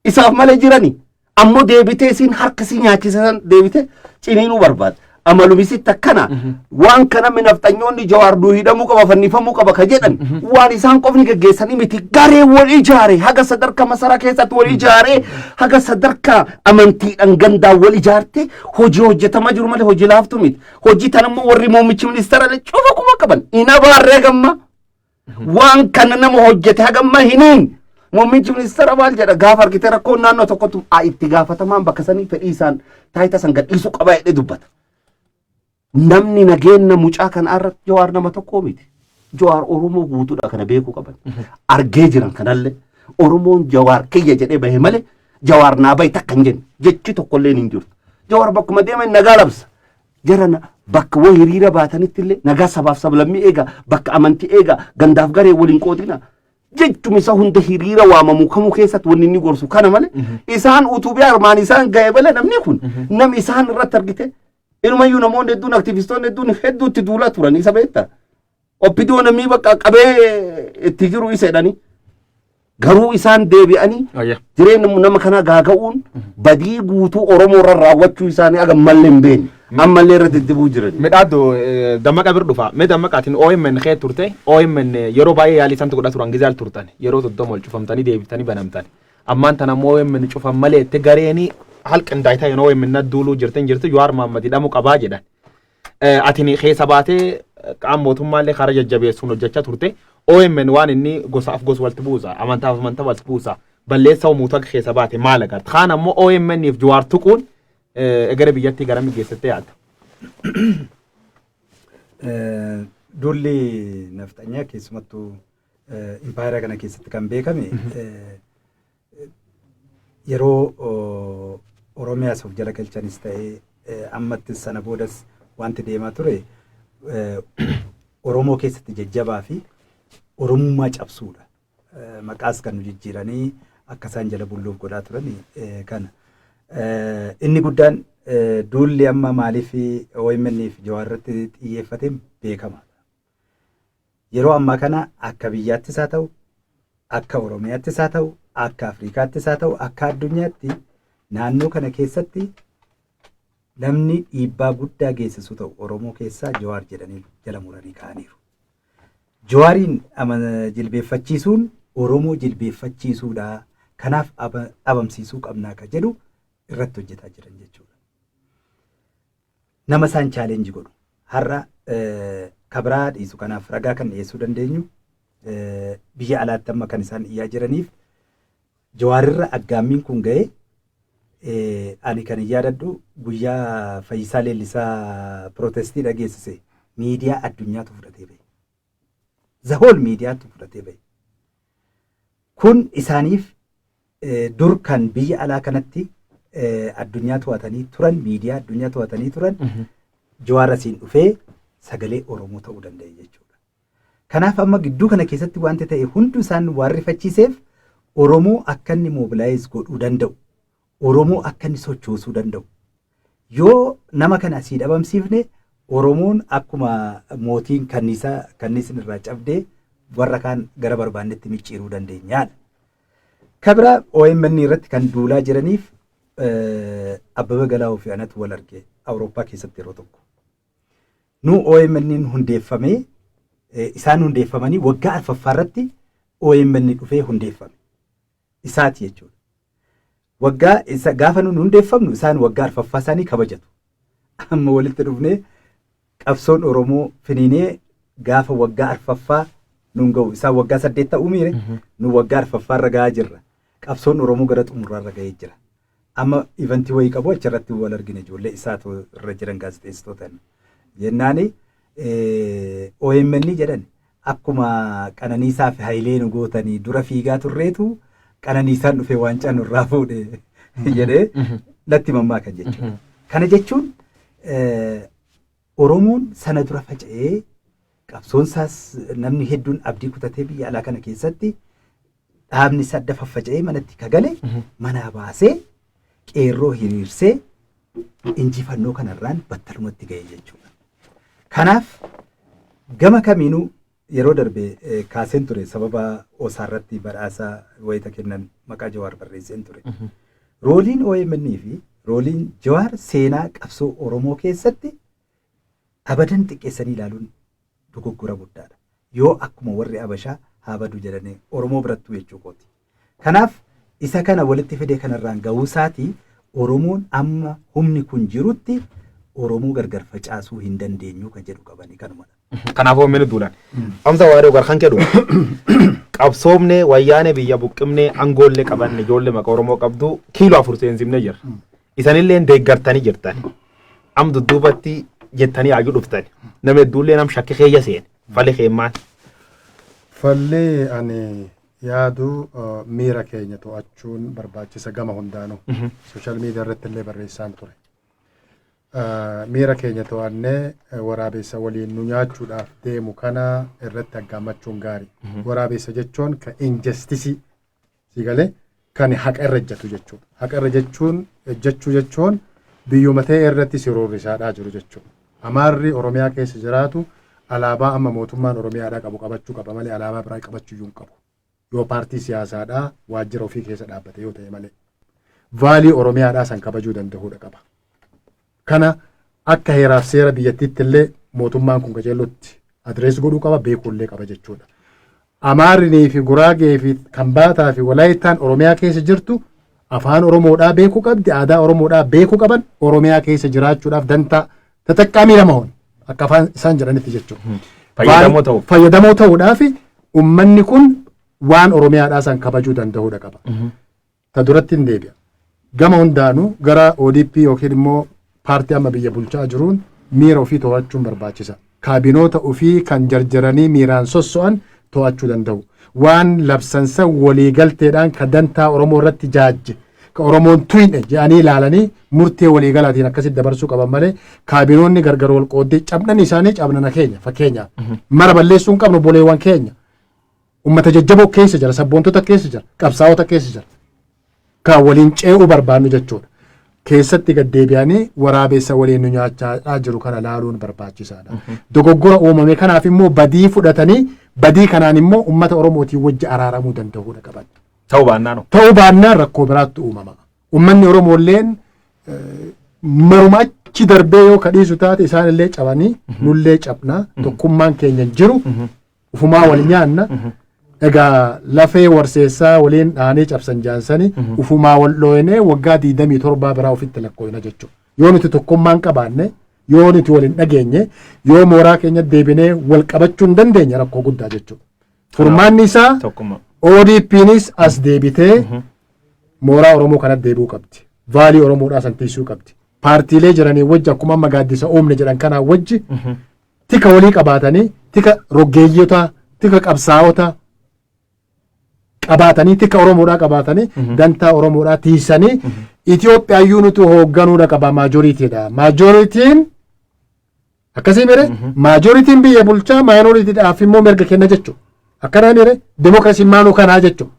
Isaaf malee jirani. Ammoo deebitee isiin harka isii nyaachisan deebitee ciniinuu barbaada. Amalumisitti akkana waan kana nafxanyoonni Jawaar duu hidhamuu qaba, fannifamuu qaba ka jedhan waan isaan qofni geggeessanii miti, garee wal ijaare, haga sadarkaa masaraa keessatti wal ijaare, haga sadarkaa amantiidhaan gandaan wal ijaarte hojii hojjetamaa jiru malee hojii laaftu miti. Hojii tan immoo warri muummichi ministeera cufa kuma qaban hin abaarree gamma. Waan kana nama hojjete hagamma hiniin muummichi ministeera maal jedha? Gaafa argite rakkoon naannoo tokkotti itti gaafatamaan bakka sanii fedhii isaan taayita san gadhiisuu qaba jedhee dubbata. Namni nageenya mucaa kana irratti Jawaar nama tokkoo miti. Jawaar Oromoo guutuudha, kana beekuu qaban. Argee jiran kanallee Oromoon Jawaar kiyya jedhee bahe malee Jawaar naa bahi takka hin jenne jechi tokkollee hin jirtu. Jawaar bakkuma deeman nagaa labsa. Jarana bakka waa hiriira baatanitti illee nagaa sabaaf sablammii eega, bakka amantii eega, gandaaf garee waliin qoodina. Jechuma isa hunda hiriira waamamu kamuu keessatti wanni inni gorsu kana malee isaan utubee armaan isaan ga'e malee namni kun nam isaan irratti argite inumayyuu namoonni hedduun, aktivistoonni hedduun hedduutti duulaa turan isa beektaa. OPDO namni bakka qabee itti jiru isa jedhanii. Garuu isaan deebi'anii jireenya nama kanaa gaaga'uun badii guutuu Oromoo irra raawwachuu isaanii aga mallee hin beekne. Ammallee irra deddeebi'uu jiran. Midhaaddu Dammaqa bir dhufa. Mee Dammaqaatiin OMN kee turte. OMN yeroo baay'ee yaalii isaan godhaa turan gizaal turtan. Yeroo 30 ol cufamtanii deebitanii banamtan. Ammaan tana ammoo OMN cufan malee itti gareeni halqindaa'e ta'een OMN duuluu jirtan jirtu, Jawaar Mahammad hidhamuu qabaa jedhan. Atiin keessa baatee qaama mootummaallee karaa jajjabeessuun hojjechaa turte. OMN waan inni gosaaf gosa walitti buusa, amantaaf amantaa walitti buusa. Balleessa uumuutu akka keessa baate maal agarta? Kaan ammoo OMN fi Jawaar tuquun gara biyyattii garamii geessattee yaadda? Duulli nafxanyaa keessumattuu impaayera kana keessatti kan beekame yeroo Oromiyaas of jala galchanis ta'ee ammattis sana boodas wanti deemaa ture Oromoo keessatti jajjabaa fi Oromummaa cabsuudha. Maqaas kan nu jijjiiranii akka isaan jala bulluuf godhaa turan kana. Inni guddaan duulli amma maaliif OMN fi Jawaar irratti xiyyeeffateen beekamaadha. Yeroo ammaa kana akka biyyaattis haa ta'u, akka Oromiyaattis haa ta'u, akka Afrikaattis haa ta'u, akka addunyaatti naannoo kana keessatti namni dhiibbaa guddaa geessisu ta'u Oromoo keessaa Jawaar jedhanii jala muranii ka'aniiru. Jawaariin jilbeeffachiisuun Oromoo jilbeeffachiisuudha. Kanaaf dhabamsiisuu qabnaa ka jedhu irratti hojjetaa jiran jechuudha. Nama isaan challenge godhu har'a kabiraa dhiisu, kanaaf ragaa kan dhiyeessuu dandeenyu biyya alaatti amma kan isaan iyyaa jiraniif Jawaarirra aggaammiin kun ga'ee ani kan hin yaadadhu guyyaa Fayyisaa Leellisaa protestii dhageessise miidiyaa addunyaatu fudhatee bahe. The whole miidiyaatu fudhatee bahe. Kun isaaniif dur kan biyya alaa kanatti addunyaa to'atanii turan, miidiyaa addunyaa to'atanii turan, Jawaar asiin dhufee sagalee Oromoo ta'uu danda'e jechuudha. Kanaaf amma gidduu kana keessatti wanti ta'e hundi isaan waan rifachiiseef Oromoo akka inni mobilize godhuu danda'u, Oromoo akka inni sochoosuu danda'u. Yoo nama kana asii dhabamsiifne, Oromoon akkuma mootiin kanniisaa kanniisni irraa cabdee warra kaan gara barbaannetti micciiruu dandeenyaadha. Kabira OMN irratti kan duulaa jiraniif, Abbaba Galaa'uu fi anatu wal arge Awurooppaa keessatti yeroo tokko. Nu OMN hundeeffamee, isaan hundeeffamanii waggaa arfaffaa irratti OMN dhufee hundeeffame. Isaati jechuudha. Waggaa isa gaafa nun hundeeffamnu isaan waggaa arfaffaa isaanii kabajatu. Amma walitti dhufnee qabsoon Oromoo finiinee gaafa waggaa arfaffaa nun ga'u, isaan waggaa 8 ta'uu miire, nu waggaa arfaffaa irra ga'aa jirra. Qabsoon Oromoo gara xumuraarra ga'ee jira. Amma event wayii qabu, achirratti wal argine, ijoollee isaatu irra jiran gaazexeessitoota. Jennaani OMN jedhan akkuma Qananiisaa fi Hayilee nu gootanii dura fiigaa turreetu Qananiisaan dhufee waancaa nurraa fuudhe jedhee natti mammaakan jechuudha. Kana jechuun Oromoon sana dura faca'ee, qabsoon isaas namni hedduun abdii kutatee, biyya alaa kana keessatti dhaabni isa adda faffaca'ee manatti kagale manaa baasee qeerroo hiriirsee injifannoo kanarraan battalumatti ga'e jechuudha. Kanaaf gama kamiinuu yeroo darbe kaaseen ture, sababa OSA irratti badhaasa wayita kennan maqaa Jawaar barreesseen ture. Roleiin OMN fi roleiin Jawaar seenaa qabsoo Oromoo keessatti abadan xiqqeessanii ilaaluun dogoggora guddaadha. Yoo akkuma warri Abashaa haa badu jedhanii Oromoo birattuu jechuu kooti. Kanaaf isa kana walitti fidee kanarraan ga'uu isaatii Oromoon amma humni kun jirutti Oromoo gargar facaasuu hin dandeenyu kan jedhu qabanii kanumadha. Kanaaf OMN duulan. Amsa waaree gar kan jedhu qabsoomne, wayyaane biyya buqqimne, angoollee qabanne, ijoollee maqaa Oromoo qabdu kiiloo 4 seensifne jirra. Isanillee deeggartanii jirtan. Am dudduubatti jettanii hayyuu dhuftan. Nama hedduullee nam shakki keeyya seene. Falli keemmaan. Falli ani yaadu, miira keenya to'achuun barbaachisa gama hundaanuu. Social media irratti illee barreessaan ture. Miira keenya to'annee waraabessa waliin nu nyaachuudhaaf deemu kana irratti aggaammachuun gaarii. Waraabessa jechuun kan injustice si galee kan haqa irra ejjatu jechuudha. Haqa irra jechuun ejjachuu jechuun biyyuma ta'e irratti si roorrisaadhaa jiru jechuudha. Amaarri Oromiyaa keessa jiraatu alaabaa amma mootummaan Oromiyaadhaa qabu qabachuu qaba malee alaabaa biraa qabachuu iyyuu hin qabu. Yoo paartii siyaasaadhaa waajjira ofii keessa dhaabbate yoo ta'e malee. Value Oromiyaadhaa san kabajuu danda'uudha qaba. Kana akka heeraaf seera biyyattiitti illee mootummaan kun qajeellotti address godhuu qaba, beekuullee qaba jechuudha. Amaarrinii fi Guraagee fi Kambaataa fi Walaayittaan Oromiyaa keessa jirtu afaan Oromoodhaa beekuu qabdi, aadaa Oromoodhaa beekuu qaban, Oromiyaa keessa jiraachuudhaaf dantaa ተጠቃሚ ለመሆን akka afaan isaan jedhanitti jechuudha. Fayyadamoo ta'uuf. Fayyadamoo ta'uudhaaf uummanni kun waan Oromiyaadhaa san kabajuu danda'uudha qaba. Ta duratti hin deebi'a. Gama hundaanuu gara ODP yookiin immoo paartii amma biyya bulchaa jiruun miira ofii to'achuun barbaachisa. Kaabinoota ofii kan jarjaranii miiraan sosso'an to'achuu danda'u. Waan labsansa waliigalteedhaan ka dantaa Oromoo irratti jaajje, ka Oromoon tuyne jedhanii ilaalanii murtee waliigalaatiin akkasitti dabarsuu qaban malee kaabinoonni gargar wal qooddee cabnan isaanii cabnana keenya, fakkeenyaaf. Mara balleessuu hin qabnu boleewwan keenya. Ummata jajjaboo keessa jira, sabboontota keessa jira, qabsaa'ota keessa jira. Kan waliin ce'uu barbaannu jechuudha. Keessatti gad deebi'anii waraabessa waliin nu nyaachaa jiru kana laaluun barbaachisaadha. Dogoggora uumame kanaaf immoo badii fudhatanii, badii kanaan immoo ummata Oromootiin wajji araaramuu danda'uudha qaban. Ta'uu baannaan. Ta'uu baannaan rakkoo biraatti uumama. Uummanni Oromoolleen maruma achi darbee yoo kadhiisu taate isaan illee cabanii nullee cabnaa, tokkummaan keenya hin jiru, ufumaa wal nyaanna. Egaa lafee warseessaa waliin dhaanii cabsan jaansanii ufumaa wal dhooyinee waggaa 27 biraa ofitti lakkoofna jechuudha. Yoo nuti tokkummaan qabaanne, yoo nuti wal hin dhageenye, yoo mooraa keenya deebinee wal qabachuu hin dandeenye, rakkoo guddaa jechuudha. Furmaanni isaa Tokkummaa. ODP'nis as deebitee mooraa Oromoo kanatti deebi'uu qabdi. Value Oromoodhaa san tiisuu qabdi. Paartiilee jiranii wajji akkuma amma gaaddisa uumne jedhan kanaa wajji tika walii qabaatanii, tika roggeeyyota, tika qabsaa'ota qabaatanii, tika Oromoodhaa qabaatanii, dantaa Oromoodhaa tiisanii Itoophiyaayyuu nuti hoogganuudha qaba majoritydha. Majorityn akkasii mire, majorityn biyya bulchaa, minoritydhaaf immoo mirga kenna jechuudha. Akkanaa mire, demokiraasiin maanuu kanaa jechuudha.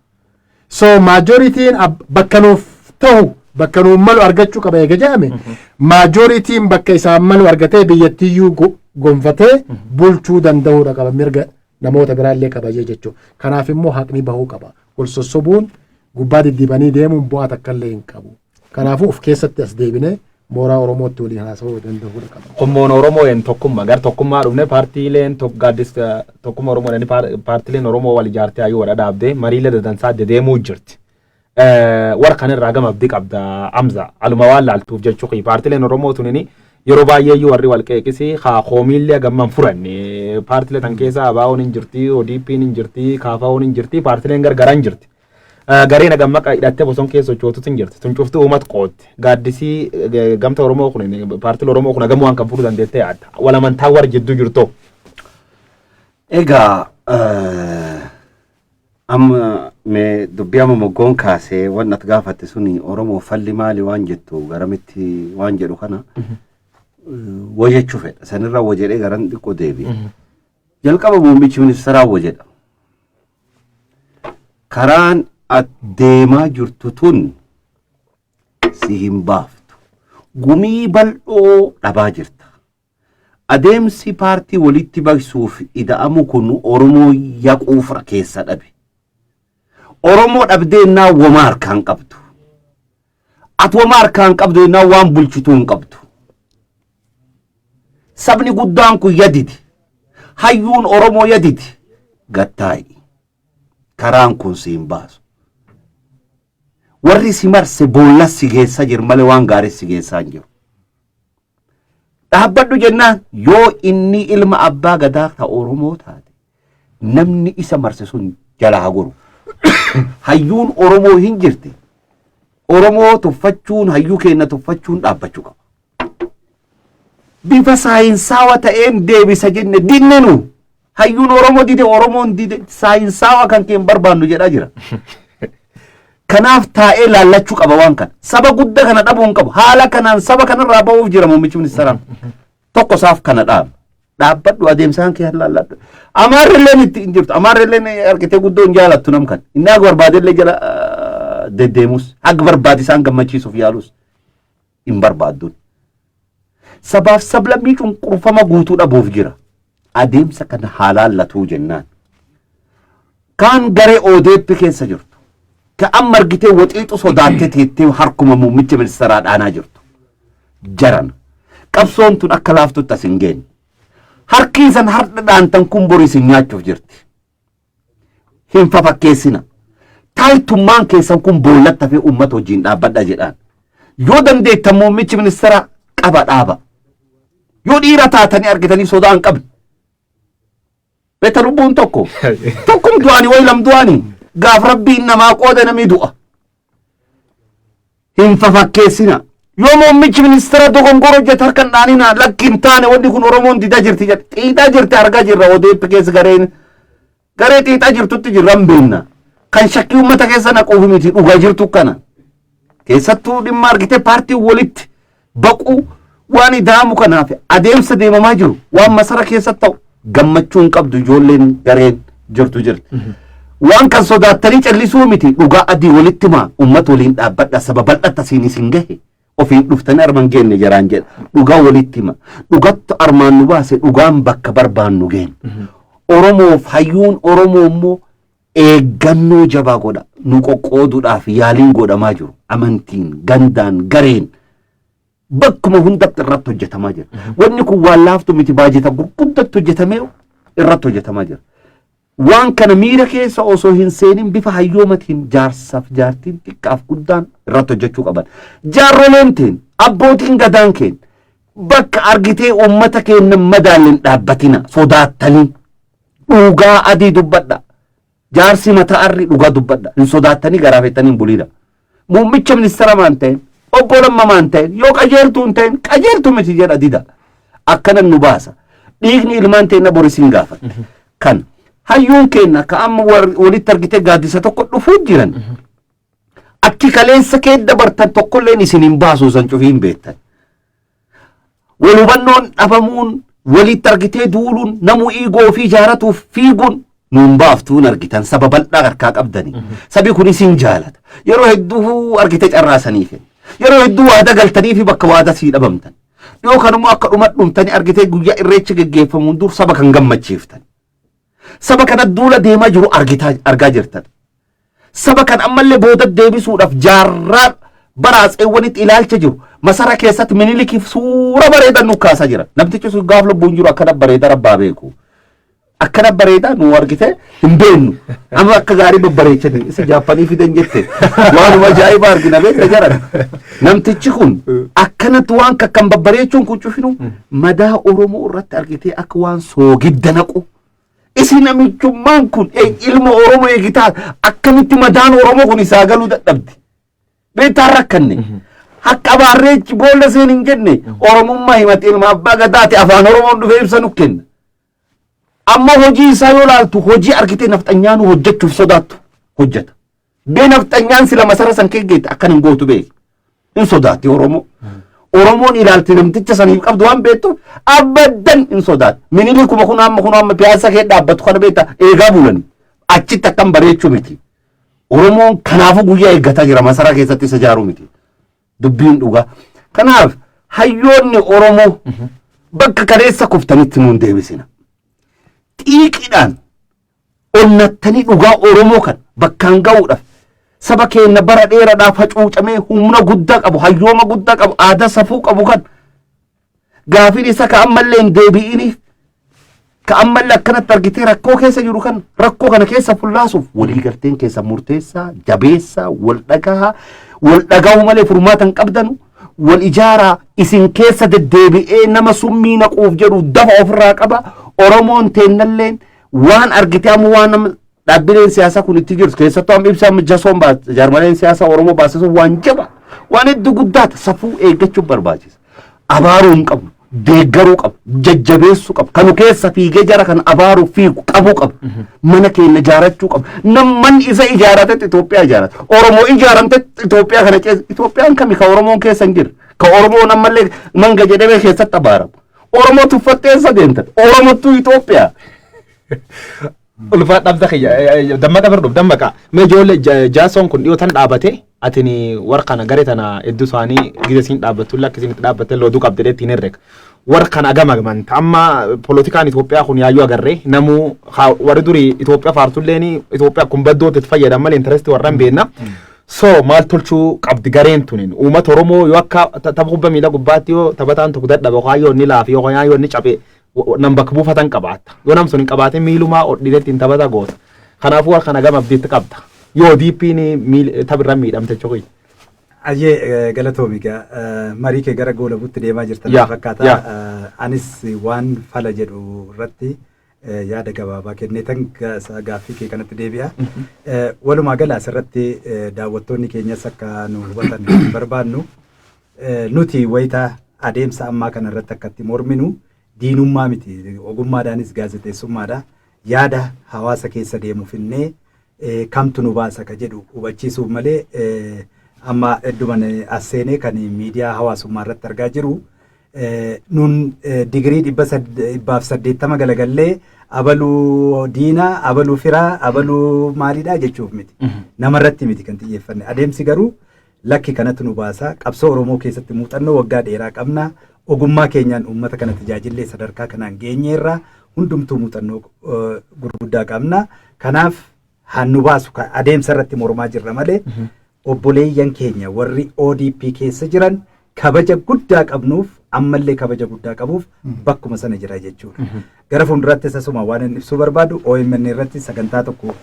So majorityn bakka nuuf ta'u, bakka nuuf malu argachuu qaba eega jedhame, majorityn bakka isaan malu argatee biyyattiyyuu gonfatee bulchuu danda'uudha qaba, mirga namoota biraallee kabajee jechuudha. Kanaaf immoo haqni bahuu qaba. Wal sossobuun, gubbaa diddibanii deemuun bu'aa takkallee hin qabu. Kanaafuu of keessatti as deebinee mooraa Oromootti waliin haasa'uu danda'uudha qaba. Qommoon Oromoo een tokkummaa gara tokkummaa dhufne, paartiileen gaaddis tokkummaa Oromoo jedhanii, paartiileen Oromoo wal ijaartee hayyuu wal dhaabdee mariilee dadansaa dedeemuu jirti. Warra kanarraa gama abdii qabda Amza, aluma waan laaltuuf jechuu. Paartiileen Oromoo tunini yeroo baay'ee iyyuu warri wal qeeqisi haa koomiillee gamman furanne. Paartiilee tan keessa ABO'n hin jirti, ODP'n hin jirti, KFO'n hin jirti, paartiileen gargaraa hin jirti. Gareen hagamma hidhattee boson keessa sochootutu hin jirti. Tun cuftuu uummata qootti. Gaaddisii gamta Oromoo kun, paartiin Oromoo kun hagam waan kan furuu dandeettee yaadda? Wal amantaa warra jidduu jirtu. Egaa amma mee dubbii amma moggoon kaasee waan ati gaafatte suni, Oromoo falli maali waan jettu, garamitti waan jedhu kana wajjechuu fedha. Sanirraa wajedhee garan xiqqoo deebi'e. Jalqaba muummichi ministeeraa wajedha. Karaan ati deemaa jirtu tun si hin baaftu. Gumii bal'oo dhabaa jirta. Adeemsi paartii walitti baqsuuf ida'amu kun Oromoo yaquuf keessa dhabe. Oromoo dhabdee innaa womaa harkaan qabdu. Ati womaa harkaan qabdu innaa waan bulchituu hin qabdu. Sabni guddaan kun yadidi. Hayyuun Oromoo yadidi. Gattaa'i. Karaan kun si hin baasu. Warri si marse boolla si geessaa jiru malee waan gaarii si geessaa hin jiru. Dhaabbadhu jennaan, yoo inni ilma abbaa gadaa ta Oromoo taate, namni isa marse sun jalaa haa goru. Hayyuun Oromoo hin jirti. Oromoo tuffachuun, hayyuu keenya tuffachuun dhaabbachuu qaba. Bifa saayinsaawaa ta'een deebisa jenne dinne nu. Hayyuun Oromoo dide, Oromoon dide, saayinsaawaa kan keen barbaannu jedhaa jira. Kanaaf taa'ee laallachuu qaba waan kana. Saba guddaa kana dhabuu hin qabu. Haala kanaan saba kanarraa ba'uuf jira muummichi ministeeraa. Tokko isaaf kana dhaaba. Dhaabbadhu, adeemsaan kee laalladhu. Amaarrilleen itti hin jirtu. Amaarrilleen argitee guddoo hin jaalattu nam kana. Inni haga barbaadellee jala deddeemus. Haga barbaade isaan gammachiisuuf yaalus hin barbaadduun. Sabaaf sablammii cunqurfama guutuu dhabuuf jira. Adeemsa kana haa laallatuu jennaan. Kaan garee ODP keessa jirtu. Ka amma argitee waxiixu sodaattee teettee harkuma muummicha ministeeraa dhaanaa jirtu. Jaran. Qabsoon tun akka laaftutti as hin geenye. Harki isan har'a dhaantan kun boru isin nyaachuuf jirti. Hin fafakkeessina. Taaltummaan keessan kun boollatti hafee uummata wajjin dhaabbadha jedhaan. Yoo dandeettan muummichi ministeeraa qaba dhaaba. Yoo dhiira taatanii argitanii sodaa hin qabne. Beeta, lubbuun tokko. Tokkum du'anii wayi lam du'anii. Gaaf rabbiin namaa qooda namni du'a. Hin fafakkeessina. Yoo muummichi ministeera dogongora hojjete harka hin dhaanina, lakki hin taane, wanni kun Oromoon didaa jirti jedhe. Xiixaa jirti, argaa jirra. ODP keessa gareen garee xiixaa jirtutti jirra, hin beekna. Kan shakkii uummata keessa naquuf miti, dhugaa jirtu kana. Keessattuu dhimma argitee paartiin walitti baquu waan ida'amu kanaaf adeemsa deemamaa jiru, waan masara keessa ta'u gammachuu hin qabdu ijoolleen gareen jirtu jirti. Waan kan sodaattanii callisuu miti, dhugaa adii walitti himaa, uummata waliin dhaabbadha, saba bal'atta siin isin gahe, ofiin dhuftanii armaan geenne jaraan jedha. Dhugaa walitti hima. Dhugattu armaan nu baase, dhugaan bakka barbaannu geenne. Oromoof hayyuun Oromoo immoo eeggannoo jabaa godha. Nu qoqqooduudhaaf yaaliin godhamaa jiru. Amantiin, gandaan, gareen bakkuma hundatti irratti hojjetamaa jira. Wanni kun waan laaftu miti, baajeta gurguddatti hojjetamee irratti hojjetamaa jira. Waan kana miira keessa osoo hin seenin bifa hayyoomatiin jaarsaaf jaartiin, xiqqaaf guddaan irratti hojjechuu qaban. Jaarroleen teen, abbootiin gadaan keen, bakka argitee uummata keenya madaalleen dhaabbatina sodaattanii, dhugaa adii dubbadha. Jaarsi mataa arri dhugaa dubbadha. Hin sodaattanii garaa fettanii hin buliina. Muummicha ministeera maan ta'een, obbo Lamma maan ta'een, yoo qajeeltuu hin ta'in qajeeltuu miti jedha dida. Akkanan nu baasa. Dhiigni ilmaan teenna boris hin gaafatte. Kan hayyuun keenya ka amma walitti argitee gaaddisa tokko dhufuu jiran. Akki kaleessa kee dabartan tokkolleen isin hin baasu, san cufii hin beektan. Wal hubannoon dhabamuun, walitti argitee duuluun, namuu ego ofii ijaaratuuf fiiguun Nuun baaftuun argitan saba bal'aa harkaa qabdani. Sabi kun isin jaalata. Yeroo hedduu argite carraasanii kenna. Yeroo hedduu waada galtanii fi bakka waada sii dhabamtan. Dhiyoo kanummoo akka dhuma dhumtanii argitee guyyaa irreecha geggeeffamuun dur saba kan gammachiiftan. Saba kana duula deemaa jiru argaa jirtan. Saba kan ammallee booda deebisuudhaaf jaarraa bara atseewwanitti ilaalcha jiru. Masara keessatti Minilikiif suura bareedaa nu kaasaa jira. Namtichi sun gaaf lubbuun jiru akkana bareedaa rabbaa beeku. Akkana bareedaa nu argite hin beeknu. Amma akka gaarii babbareechanii isa Jaappanii fidan jette. Waanuma ajaa'ibaa argina beekta jaran. Namtichi kun akkanatti waan kakkan babbareechuun kun cufinu madaa Oromoo irratti argitee akka waan soogidda naqu. Isi namichummaan kun ilma Oromoo eegitaa akkamitti madaan Oromoo kun isaa galuu dadhabde. Beektaa rakkanne. Akka abaarreechi boolla seen hin jenne Oromummaa himate ilma abbaa gadaati afaan Oromoon dhufee ibsa nu kenna. Amma hojii isaa yoo laaltu hojii argitee nafxanyaanuu hojjechuuf sodaattu hojjeta. Bee nafxanyaan sila masara san kee geette akkan hin gootu beeki. Hin sodaatti Oromoo. Oromoon ilaalti namticha saniif qabdu waan beektuuf abaddan hin sodaatti. Minilikuma kun amma kun amma piyaasa kee dhaabbatu kana beekta eegaa bulani. Achitti akkam bareechuu miti. Oromoon kanaafuu guyyaa eeggataa jira masaraa keessatti isa ijaaruu miti. Dubbiin dhugaa. Kanaaf hayyoonni Oromoo bakka kaleessa kuftanitti nuun deebisina. Xiiqiidhaan onnattanii dhugaa Oromoo kan bakkaan ga'uudhaaf saba keenya bara dheeraadhaaf hacuucamee humna guddaa qabu, hayyooma guddaa qabu, aadaa safuu qabu kan gaafiin isa ka ammallee hin deebi'iniif ka ammallee akkanatti argitee rakkoo keessa jiru kan rakkoo kana keessa fullaasuuf walii galteen keessa murteessaa, jabeessaa, wal dhagahaa, wal dhagahuu malee furmaata hin qabdanu, wal ijaaraa, isin keessa deddeebi'ee nama summii naquuf jedhu dafa ofirraa qaba. Oromoon teennalleen waan argitee amma waan nama dhaabbileen siyaasaa kun itti jirtu keessattuu amma ibsa amma jasoon jaarmaleen siyaasaa Oromoo baasisuuf waan jaba waan hedduu guddaata safuu eeggachuuf barbaachisa. Abaaruu hin qabnu, deeggaruu qabu, jajjabeessuu qabu, kanu keessa fiigee jara kan abaaruu fiigu qabuu qabu, mana keenya ijaarachuu qabu. Namman isa ijaaratetti Itoophiyaa ijaarata. Oromoo ijaaramtetti Itoophiyaa kana keessa Itoophiyaan kami ka Oromoon keessa hin jirre, ka Oromoon ammallee manga jedhamee keessatti abaaramu. Oromoo tuffattee eessa deemtan? Oromottuu Itoophiyaa. Ulfaadha abda kiyya dammaqa bira dhuf dammaqa. Mee ijoollee jaasoon kun dhiyoo tan dhaabate atini warra kana garee tana hedduu isaanii gida isiin dhaabbattu lakki isiin itti dhaabbatte looduu qabde ittiin herrega. Warra kana agama agamanta amma polotikaan Itoophiyaa kun yaayyuu agarree namuu warri durii Itoophiyaa faartulleen Itoophiyaa kun baddootti itti fayyadaman malee intarestii warra hin beekna. So maal tolchuu qabdi gareen tunin uummata Oromoo yoo akka tapha kubbaa miilaa gubbaatti yoo taphataan tokko dadhabe yookaan yoo inni laafe yookaan yoo inni cabe nam bakka buufatan qabaatta. Yoo nam sun hin qabaatin miilumaa odhiretti hin taphata goota. Kanaafuu warra kana gama abdiitti qabda. Yoo DP'n tapha irra miidhamte jechuudha. Ayyee, galatoomi egaa marii kee gara goolabuutti deemaa jirtan fakkaata. Anis waan fala jedhu irratti yaada gabaabaa kenneetan gaaffii kee kanatti deebi'a. Walumaa gala asirratti daawwattoonni keenyas akka nu hubatan barbaannu nuti wayita adeemsa ammaa kana irratti akkatti morminu diinummaa miti, ogummaadhaanis gaazexeessummaadha. Yaada hawaasa keessa deemu finnee kamtu nu baasa ka jedhu hubachiisuuf malee amma hedduman as seenee kan miidiyaa hawaasummaa irratti argaa jiru nun digirii 180 galagallee abaluu diinaa, abaluu firaa, abaluu maaliidhaa jechuuf miti. Namarratti miti kan xiyyeeffanne. Adeemsi garuu lakki kanatu nu baasa. Qabsoo Oromoo keessatti muuxannoo waggaa dheeraa qabna. Ogummaa keenyaan uummata kana tajaajillee sadarkaa kanaan geenyeerra. Hundumtuu muuxannoo gurguddaa qabna. Kanaaf haan nu baasu adeemsa irratti mormaa jirra malee obboleeyyan keenya warri ODP keessa jiran kabaja guddaa qabnuuf ammallee kabaja guddaa qabuuf bakkuma sana jira jechuudha. Gara fuuldurattis asuma waan inni ibsuu barbaadu OMN irratti sagantaa tokko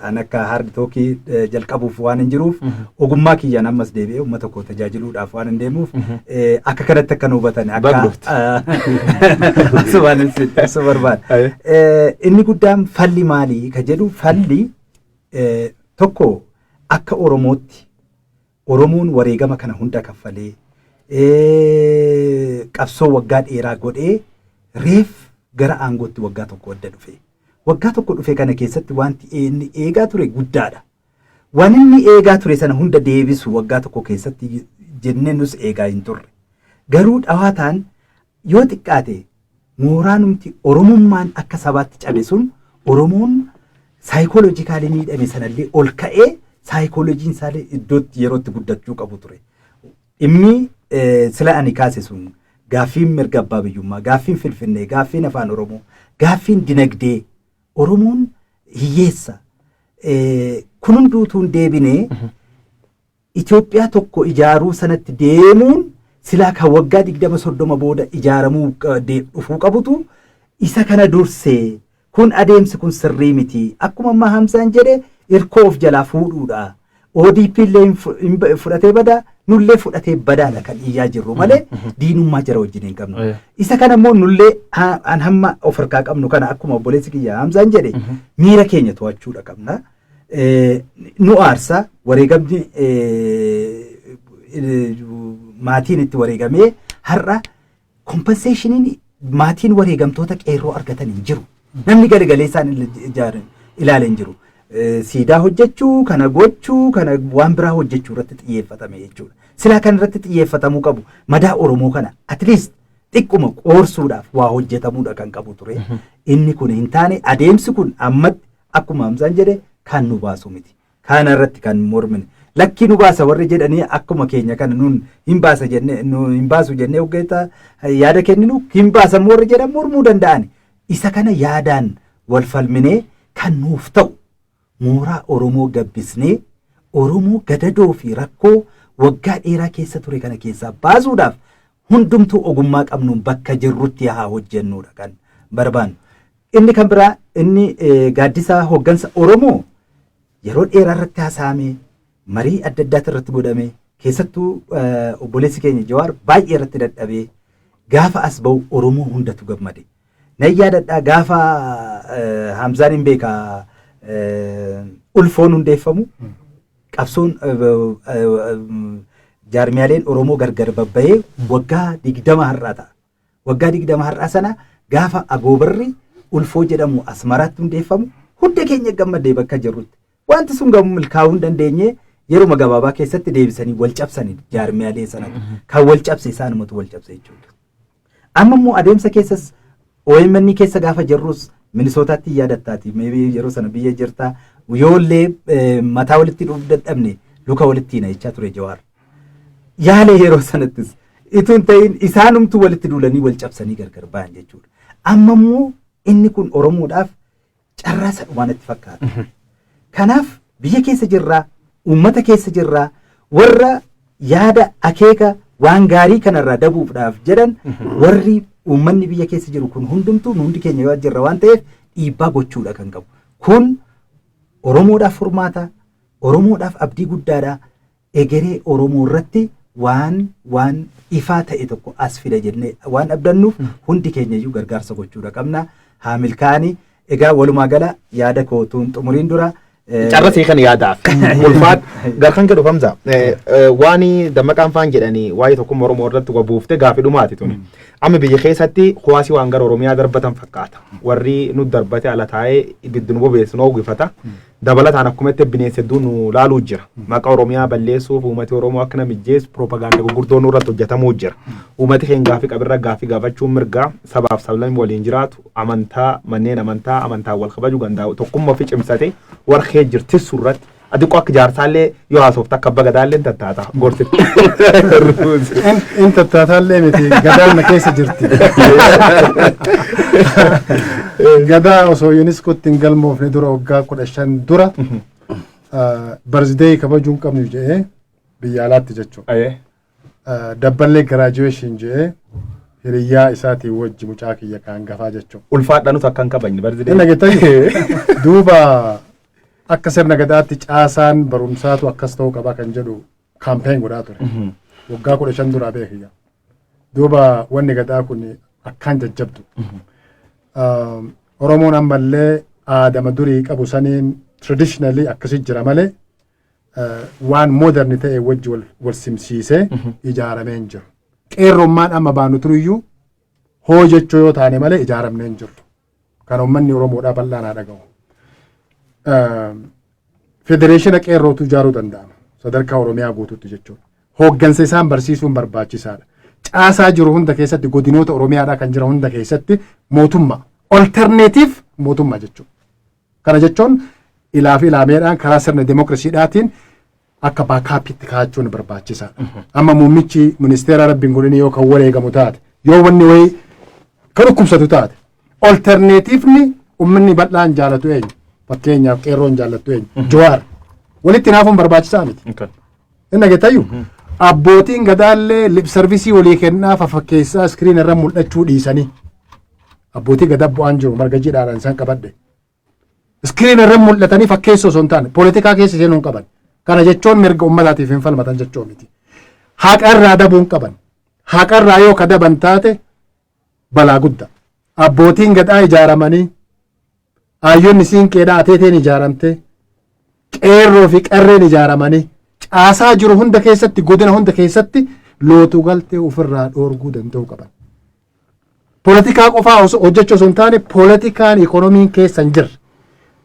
an akka hard talkii jalqabuuf waan hin jiruuf ogummaa kiyyaan ammas deebi'ee uummata koo tajaajiluudhaaf waan hin deemuuf akka kanatti akka nu hubatan akka asumaan ibsuu barbaada. Inni guddaan falli maalii ka jedhu falli tokko akka Oromootti Oromoon wareegama kana hunda kaffalee qabsoo waggaa dheeraa godhee reef gara aangootti waggaa tokko adda dhufe. Waggaa tokko dhufe kana keessatti wanti inni eegaa ture guddaadha. Waan inni eegaa ture sana hunda deebisu waggaa tokko keessatti jennee nus eegaa hin turre. Garuu dhawaataan yoo xiqqaate mooraanumti Oromummaan akka sabaatti cabe sun Oromoon psychologically miidhame sanallee ol ka'ee saayikooloojiin isaallee iddootti yerootti guddachuu qabu ture. Dhimmi sila ani kaase sun, gaaffiin mirga abbaa biyyummaa, gaaffiin Finfinnee, gaaffiin afaan Oromoo, gaaffiin dinagdee, Oromoon hiyyeessa. Kun hunduutuun deebinee Itoophiyaa tokko ijaaruu sanatti deemuun silaa kan waggaa 20 30 booda ijaaramuu dhufuu qabutu isa kana dursee. Kun adeemsi kun sirrii miti. Akkuma ammaa Hamzaan jedhe, irkoo of jalaa fuudhuudha. ODP illee fudhatee badaa, nullee fudhatee badaadha kan iyyaa jirru malee diinummaa jara wajjin hin qabnu. Isa kana immoo nullee an hamma of harkaa qabnu kana, akkuma obboleessi kiyya Hamzaan jedhe, miira keenya to'achuudha qabna. Nu aarsa wareegamni maatiin itti wareegamee har'a compensationiin maatiin wareegamtoota qeerroo argatan hin jiru. Namni galagalee isaan ilaalee hin jiru. Siidaa hojjechuu, kana gochuu, kana waan biraa hojjechuu irratti xiyyeeffatame jechuudha. Silaa kan irratti xiyyeeffatamuu qabu madaa Oromoo kana at least xiqquma qoorsuudhaaf waa hojjetamuudha kan qabu ture. Inni kun hin taane. Adeemsi kun ammatti akkuma Hamzaan jedhe kan nu baasu miti. Kana irratti kan mormine. Lakkii, nu baasa warri jedhanii akkuma keenya kana nun hin baasa jennee, nu hin baasu jennee hoggeeta yaada kenninu, hin baasan warri jedhan mormuu danda'ani. Isa kana yaadaan wal falminee kan nuuf ta'u mooraa Oromoo gabbisnee Oromoo gadadoo fi rakkoo waggaa dheeraa keessa ture kana keessaa baasuudhaaf hundumtuu ogummaa qabnuun bakka jirrutti haa hojjennuudha kan barbaannu. Inni kan biraa, inni gaaddisa hooggansa Oromoo yeroo dheeraa irratti haasa'ame, marii adda addaati irratti godhame, keessattuu obboleessi keenya Jawaar baay'ee irratti dadhabee gaafa as ba'u Oromoo hundatu gammade. Nan yaadadhaa, gaafa Hamzaan hin beekaa, ulfoon hundeeffamu, qabsoon jaarmiyaaleen Oromoo gargar babba'ee waggaa 20 har'aa ta'a. Waggaa 20 har'aa sana gaafa agoobarri ulfoo jedhamu Asmaraatti hundeeffamu hunda keenya gammadee bakka jirrutti. Wanti sun gamu milkaa'uu hin dandeenye. Yeruma gabaabaa keessatti deebisanii wal cabsanii jaarmiyaalee sanatu. Kan wal cabse isaanumatu wal cabse jechuudha. Amma immoo adeemsa keessas OMN keessa gaafa jirrus Minisootaatti yaadattaati. Maybe yeroo sana biyya jirtaa, yoollee mataa walitti dhufu dadhabne luka walitti hina jechaa ture Jawaar. Yaalee yeroo sanattis itoo hin ta'in isaanumtu walitti duulanii wal cabsanii gargar ba'an jechuudha. Amma immoo inni kun Oromoodhaaf carraa isa dhumaa natti fakkaata. Kanaaf biyya keessa jirraa, uummata keessa jirraa, warra yaada akeeka waan gaarii kanarraa dabuudhaaf jedhan, warri uummanni biyya keessa jiru kun hundumtuu hundi keenya yoo jirra waan ta'eef dhiibbaa gochuudha kan qabu. Kun Oromoodhaaf furmaata, Oromoodhaaf abdii guddaadha. Egeree Oromoo irratti waan ifaa ta'e tokko as fida jennee waan abdannuuf hundi keenya iyyuu gargaarsa gochuudha qabna. Haa milkaa'anii. Egaa walumaa gala yaada kootuun xumuriin dura Carra see kan yaadaaf. Ulfaat garkan jedhu Hamza, waan Dammaqaan faan jedhanii waa'ee tokkummaa Oromoo irratti wabuufte gaafii dhumaati tuni. Amma biyya keessatti kuwaasii waan gara Oromiyaa darbatan fakkaata. Warri nu darbate ala taa'ee ibiddi nu bobeessu nu uwwifata. Dabalataan akkuma itti bineensa hedduu nu laaluu jira. Maqaa Oromiyaa balleessuuf, uummati Oromoo akka namijjeessu piroopagaanda gurguddoo nurratti hojjetamuu jira. Uummati keenya gaafii qabirra gaafii gaafachuun mirgaa sabaaf sablamni waliin jiraatu, amantaa, manneen amantaa, amantaa wal kabaju, gandaa tokkummaa fi cimsate warqee jirtissu irratti xiqqoo akka jaarsaallee yoo haasofte akka abba gadaallee tattaata gorsitti. In tattaataallee miti, gadaan na keessa jirti. Gadaa osoo UNESCOtti hin galmoofne dura, waggaa 15 dura, birthday kabajuu hin qabnu jedhee biyya alaatti jechuudha. Dabballee graduation jedhee hiriyyaa isaatiin wajji, mucaa kiyya kan gafaa jechuudha. Ulfaadha, nuti akka hin kabajne birthday. Inni dhageettayyuu duuba akka sirna gadaatti caasaan barumsaatu akkas ta'uu qaba kan jedhu campaign godhaa ture. Waggaa 15 duraa beekiyya. Duuba wanni gadaa kun akkaan jajjabdu. Oromoon ammallee aadama durii qabu saniin traditionally akkasi jira malee waan modern ta'e wajji wal simsiisee ijaaramee hin jiru. Qeerrummaan amma baanu turiyyuu hoo jechuu yoo taane malee ijaaramnee hin jirru. Kan uummanni Oromoodhaa bal'aan haa dhaga'u. Federeeshina qeerrootu ijaaruu danda'ama. Sadarkaa Oromiyaa guutuutti jechuudha. Hooggansa isaan barsiisuun barbaachisaadha. Caasaa jiru hunda keessatti, godinoota Oromiyaadhaa kan jiran hunda keessatti mootummaa. Alternative mootummaa jechuudha. Kana jechuun ilaa fi ilaameedhaan karaa sirna demokiraasiidhaatiin akka backupitti kaa'achuun barbaachisaadha. Amma muummichi ministeera rabbiin godhini yoo kan wareegamu taate, yoo wanni wayii kan dhukkubsatu taate, alternativeni uummanni bal'aan jaalatu eenyu? Fakkeenyaaf qeerroon jaallattu eenyu? Jawaar. Walitti naafuun barbaachisaa miti. Inni dhageettayyuu abbootiin gadaallee lip service walii kennaa fafakkeessaa screen irra mul'achuu dhiisanii, abbootii gadaa bu'aan jiru marga jiidhaadhaan isaan qabadhe. Screen irra mul'atanii fakkeessoo osoo hin taane poolitikaa keessa seenuu hin qaban. Kana jechuun mirga uummataatiif hin falmatan jechuu miti. Haqa irraa dabuu hin qaban. Haqa irraa yoo ka daban taate balaa guddaa. Abbootiin gadaa ijaaramanii, hayyoonni siinqeedhaa ateeteen ijaaramte, qeerroo fi qarreen ijaaramanii caasaa jiru hunda keessatti, godina hunda keessatti lootuu galtee ofirraa dhoorguu danda'uu qaban. Poolitikaa qofaa hojjechuu osoo hin taane, poolitikaan ikoonomiin keessa hin jirre,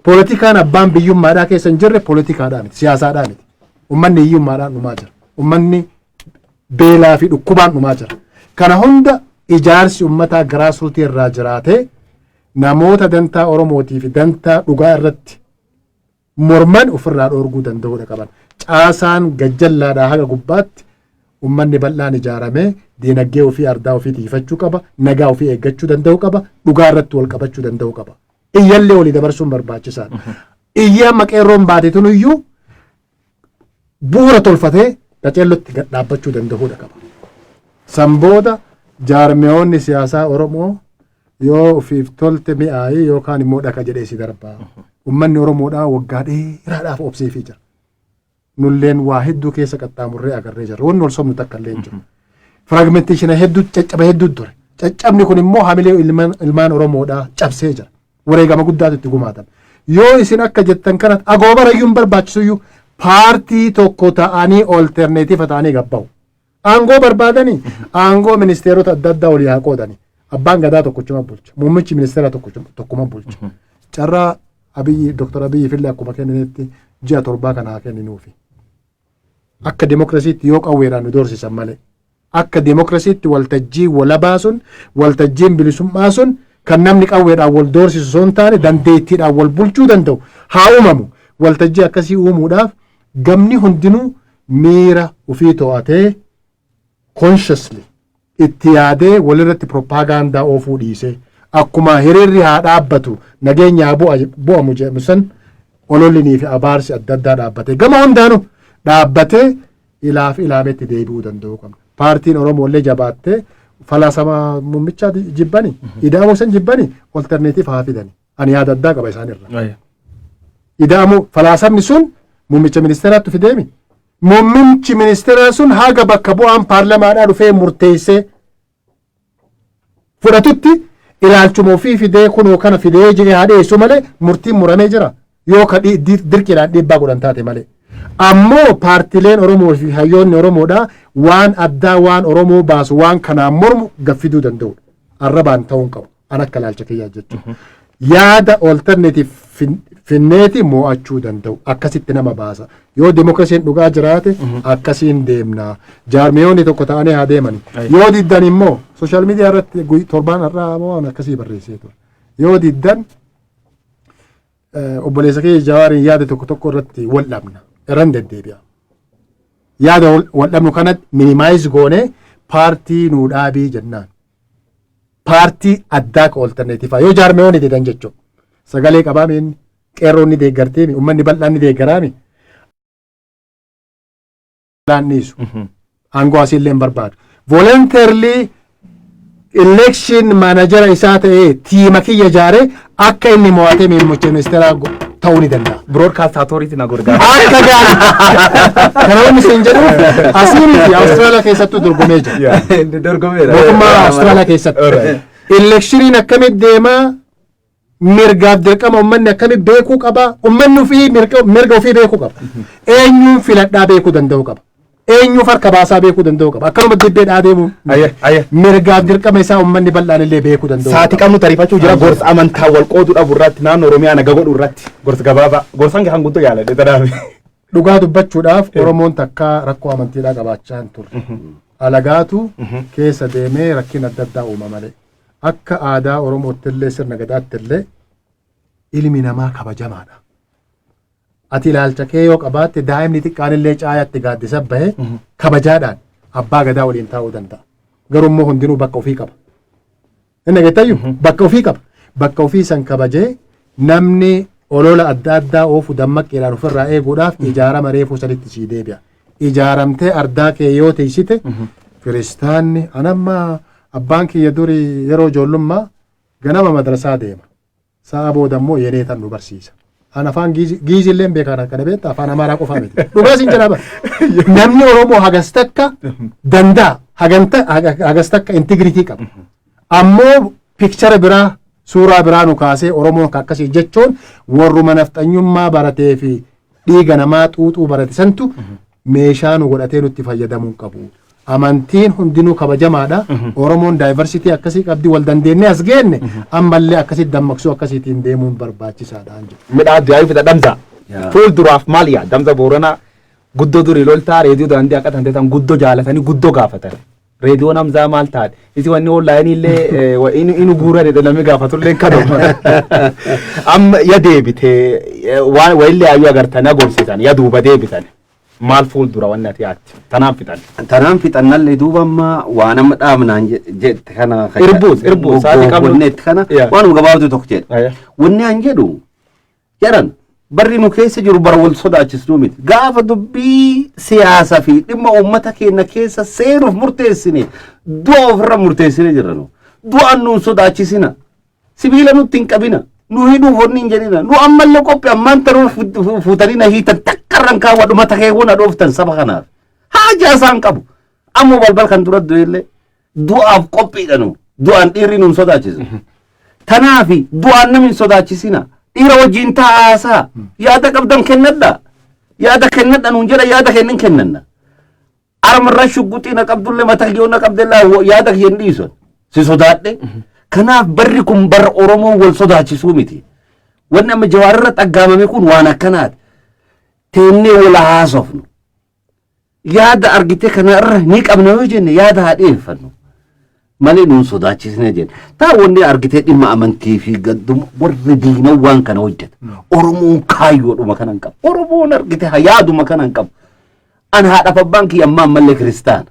poolitikaan abbaan biyyummaadhaa keessa hin jirre poolitikaadhaa miti, siyaasaadhaa miti. Uummanni hiyyummaadhaan dhumaa jira. Uummanni beelaa fi dhukkubaan dhumaa jira. Kana hunda ijaarsi uummataa grassrootii irraa jiraatee namoota dantaa Oromootii fi dantaa dhugaa irratti morman ofirraa dhoorguu danda'uudha qaban. Caasaan gajjallaadhaa haga gubbaatti uummanni bal'aan ijaaramee diinagdee ofii, ardaa ofii tiifachuu qaba, nagaa ofii eeggachuu danda'uu qaba, dhugaa irratti wal qabachuu danda'uu qaba. Iyyallee walii dabarsuun barbaachisaadha. Iyyi amma qeerroon baate tuniyyuu bu'uura tolfatee qaceellotti gad dhaabbachuu danda'uudha qaba. San booda jaarmiyoonni siyaasaa Oromoo yoo ofiif tolte mi'aayi yookaan immoo dhaka jedhee si darbaa. Uummanni Oromoodhaa waggaa dheeraadhaaf obseefii jira. Nulleen waa hedduu keessa qaxxaamurree agarree jirra. Wanni wal sobnu takka illee hin jiru. Fragmentation hedduu, caccaba hedduu ture. Caccabni kun immoo hamilee ilmaan Oromoodhaa cabsee jira. Wareegama guddaatu itti gumaatame. Yoo isin akka jettan kanatti agoobara iyyuu hin barbaachisu iyyuu, paartii tokko ta'anii alternative ta'anii gabbaa'u. Aangoo barbaadanii aangoo ministeerota adda addaa walii haa qoodani. Abbaan gadaa tokkochuma bulcha. Muummichi ministeera tokkuma bulcha. Carraa Abiyyi, Dr. Abiyyi fillee akkuma kenninetti ji'a 7 kana haa kenninuufi. Akka demokiraasiitti yoo qawweedhaan nu doorsisan malee. Akka demokiraasiitti waltajjii walabaa sun, waltajjiin bilisummaa sun kan namni qawweedhaan wal doorsisu osoo hin taane dandeettiidhaan wal bulchuu danda'u haa uumamu. Waltajjii akkasii uumuudhaaf gamni hundinuu miira ofii to'atee, consciously itti yaadee, walirratti propagaandaa oofuu dhiisee, akkuma hiriirri haa dhaabbatu, nageenya haa bu'amu jedhamu san, olollinii fi abaarsi adda addaa dhaabbatee, gama hundaanuu dhaabbatee, ilaaf ilaametti deebi'uu danda'uu qabna. Paartiin Oromoo illee jabaattee falaasama muummichaa jibbani, ida'amuu san jibbani, alternative haa fidani. Ani yaada addaa qaba isaanirra. Ida'amuu falaasamni sun muummicha ministeeraatti fideemi. Muummichi ministeeraa sun haga bakka bu'aan paarlamaadhaa dhufee murteessee fudhatutti ilaalchuma ofii fidee kunoo kana fidee jedhee haa dhiyeessu malee murtiin muramee jira. Yoo ka dirqiidhaan dhiibbaa godhan taate malee. Ammoo paartileen Oromoo fi hayyoonni Oromoodhaa waan addaa, waan Oromoo baasu, waan kanaan mormu gaffiduu danda'udha. Arrabaan ta'uu hin qabu. An akka ilaalcha kiyyaa jechuudha. Yaada alternative finneeti mo'achuu danda'u. Akkasitti nama baasa. Yoo demokiraasiin dhugaa jiraate akkasiin deemna. Jaarmiyoonni tokko ta'anii haa deemani. Yoo diddan immoo social media irratti torbaan har'aa waan akkasii barreessee ture. Yoo diddan obboleessa kiyya Jawaariin yaada tokko tokko irratti wal dhabna. Irran deddeebi'a. Yaada wal dhabnu kanatti minimize goonee paartii nuu dhaabii jennaan. Paartii addaa ka alternative yoo jaarmiyoonni didan jechuudha. Sagalee qabaami inni, qeerroon ni deeggarteemi, uummanni bal'aan ni deeggaraami. Bal'aan dhiisu. Aangoo asiillee hin barbaadu. Voluntarily election manager isaa ta'ee teama kiyya ijaaree akka inni mo'atee muummicha ministeeraa ta'uu ni danda'a. Broadcast authority na gargaara. Akka gaarii. Kana wanni isin jedhu asii miti, Awustiraaliyaa keessattuu dorgomee jira. Inni dorgomeera. Mootummaa Awustiraaliyaa keessatti. Electioniin akkamitti deemaa, mirgaaf dirqama uummanni akkamitti beekuu qaba, uummanni ofii mirga ofii beekuu qaba. Eenyuun filadhaa beekuu danda'uu qaba. Eenyuuf harka baasaa beekuu danda'uu qaba. Akkanuma dibbeedhaa deemuun Ayya ayya. mirgaaf dirqama isaa uummanni bal'aan illee beekuu danda'uu Sa'aatii qaba. qabnu tariifachuu jira. Gorsa amantaa wal qooduu dhabu irratti, naannoo Oromiyaa naga godhuu irratti gorsa gabaabaa. Gorsaan kan guutuu yaaladhe tanaaf. Dhugaa dubbachuudhaaf Oromoon takka rakkoo amantiidhaa qabaachaa hin turre. Alagaatu keessa deemee rakkina adda addaa uuma malee. Akka aadaa Oromootti illee, sirna gadaatti illee Ilmi namaa kabajamaadha. Ati ilaalcha kee yoo qabaatte, daa'imni xiqqaan illee caayatti gaaddisa bahe kabajaadhaan abbaa gadaa waliin taa'uu danda'a. Garuu immoo hundinuu bakka ofii qaba. Inni geettayyuu bakka ofii qaba. Bakka ofii san kabajee, namni olola adda addaa oofu dammaqqiidhaan ofirraa eeguudhaaf ijaarama reefuu sanitti sii deebi'a. Ijaaramtee ardaa kee yoo teessite, kiristaanni anamma abbaan kiyya durii yeroo ijoollummaa ganama madrasaa deema. Sa'a booda immoo yeneetan nu barsiisa. An afaan Giizillee beekan kana beekta, afaan Amaaraa qofaa miti. Dhugaa siin jedhaa bara. Namni Oromoo hagas takka danda'a. Haganta hagas takka integrity qaba. Ammoo picture biraa, suuraa biraa nu kaasee Oromoon akkasii jechuun warruma nafxanyummaa baratee fi dhiiga namaa xuuxuu barate santu meeshaa nu godhatee nutti fayyadamuu qabu. Amantiin hundinuu kabajamaadha. Oromoon diversity akkasii qabdi, wal dandeenyee as geenne, ammallee akkasitti dammaqsuu akkasiitiin deemuun barbaachisaadha jedhu. Midhaan du'aa fida dhamsa. Fuulduraaf maal yaa damsa Booranaa? Guddoo durii loltaa reediyoo daandii akka tanteetan guddoo jaalatanii guddoo gaafatan. Reediyoon Hamzaa maal taate? Isi wanni onlaayinii illee inu guuran namni gaafatullee kanuma. Amma ya deebite, waan wayillee ayyuu agartanii agorsiisan ya duuba deebitan. Maal fuuldura wanni ati yaatti? Tanaan fixan. Tanaan fixannallee duuba amma waan amma dhaabnaan jette kana. Irbuus, irbuus, sa'aatii qabnu. Wanni itti kana waanuma gabaabduu tokko jedha. Wanni an jedhu jedhan, barri nu keessa jiru bara wal sodaachisnuu miti. Gaafa dubbii siyaasaa fi dhimma uummata keenya keessa seenuuf murteessine, du'a ofirra murteessine jirra nu. Du'aan nuun sodaachisina. Sibiila nutti hin qabina. Nu hidhuuf wanni hin jedhina. Nu ammallee qophii ammaan tanuu fuutanii na hiitan takka irraan kaawwadhu mata keewwan na dhooftan saba kanaaf. Haajaa isaan qabu. Ammoo balbal kan dura du'ellee du'aaf qophiidha nu. Du'aan dhiirri nuun sodaachisu. Tanaafi du'aan namni hin sodaachisina. Dhiira wajjin taa'aasaa. Yaada qabdan kennadha. Yaada kennadha nuun jedha, yaada kennin kennanna. Armarra shugguxii na qabdullee mata kiyyoo na qabdellee yaada kiyya hin dhiisan. Si sodaadhe. Kanaaf barri kun bara Oromoo wal sodaachisuu miti. Wanni amma Jawaarirra xaggaamame kun waan akkanaati. Teennee wal haasofnu. Yaada argite kana irra ni qabna yoo jenne, yaada haa dhiyeeffannu. Malee nuun sodaachisne jenne. Taa wanni argitee dhimma amantii fi gadduma warri diina waan kana hojjeta. Oromoon kaayyoodhuma kana hin qabu. Oromoon argite yaaduma kana hin qabu. An haadhaaf abbaan kiyya ammaa ammallee kiristaana.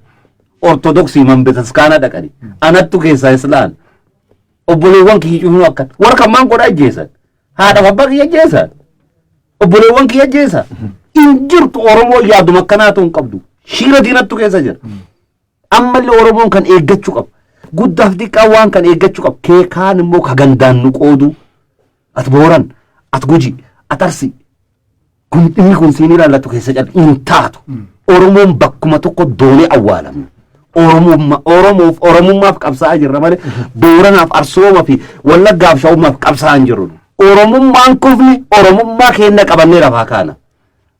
Ortodoksii man betaskaana dhaqani. Anattu keessaa islaan. Obboleewwan kiyya cufnu akkan. Warra kan maan godhaa ajjeesan. Haadhaaf abbaa kiyya ajjeesan. Obboleewwan kiyya ajjeesan. Hin jirtu, Oromoo yaaduma akkanaatu hin qabdu. Shiira diinattu keessa jira. Ammallee Oromoon kan eeggachuu qabu. Guddaaf xiqqaa waan kan eeggachuu qabu. Keekaan immoo ka gandaan nu qoodu. Ati Booran, ati Guji, ati Arsii. Kun inni kun siin ilaallatu keessa cal hin taatu. Oromoon bakkuma tokko doonee awwaalamna. Oromummaa Oromoof Oromummaaf qabsaa'aa jirra malee Booranaaf, Arsooma fi Wallaggaaf, Shawummaaf qabsaa'aa hin jirru. Oromummaan kufne, Oromummaa keenya qabannee lafaa kaana.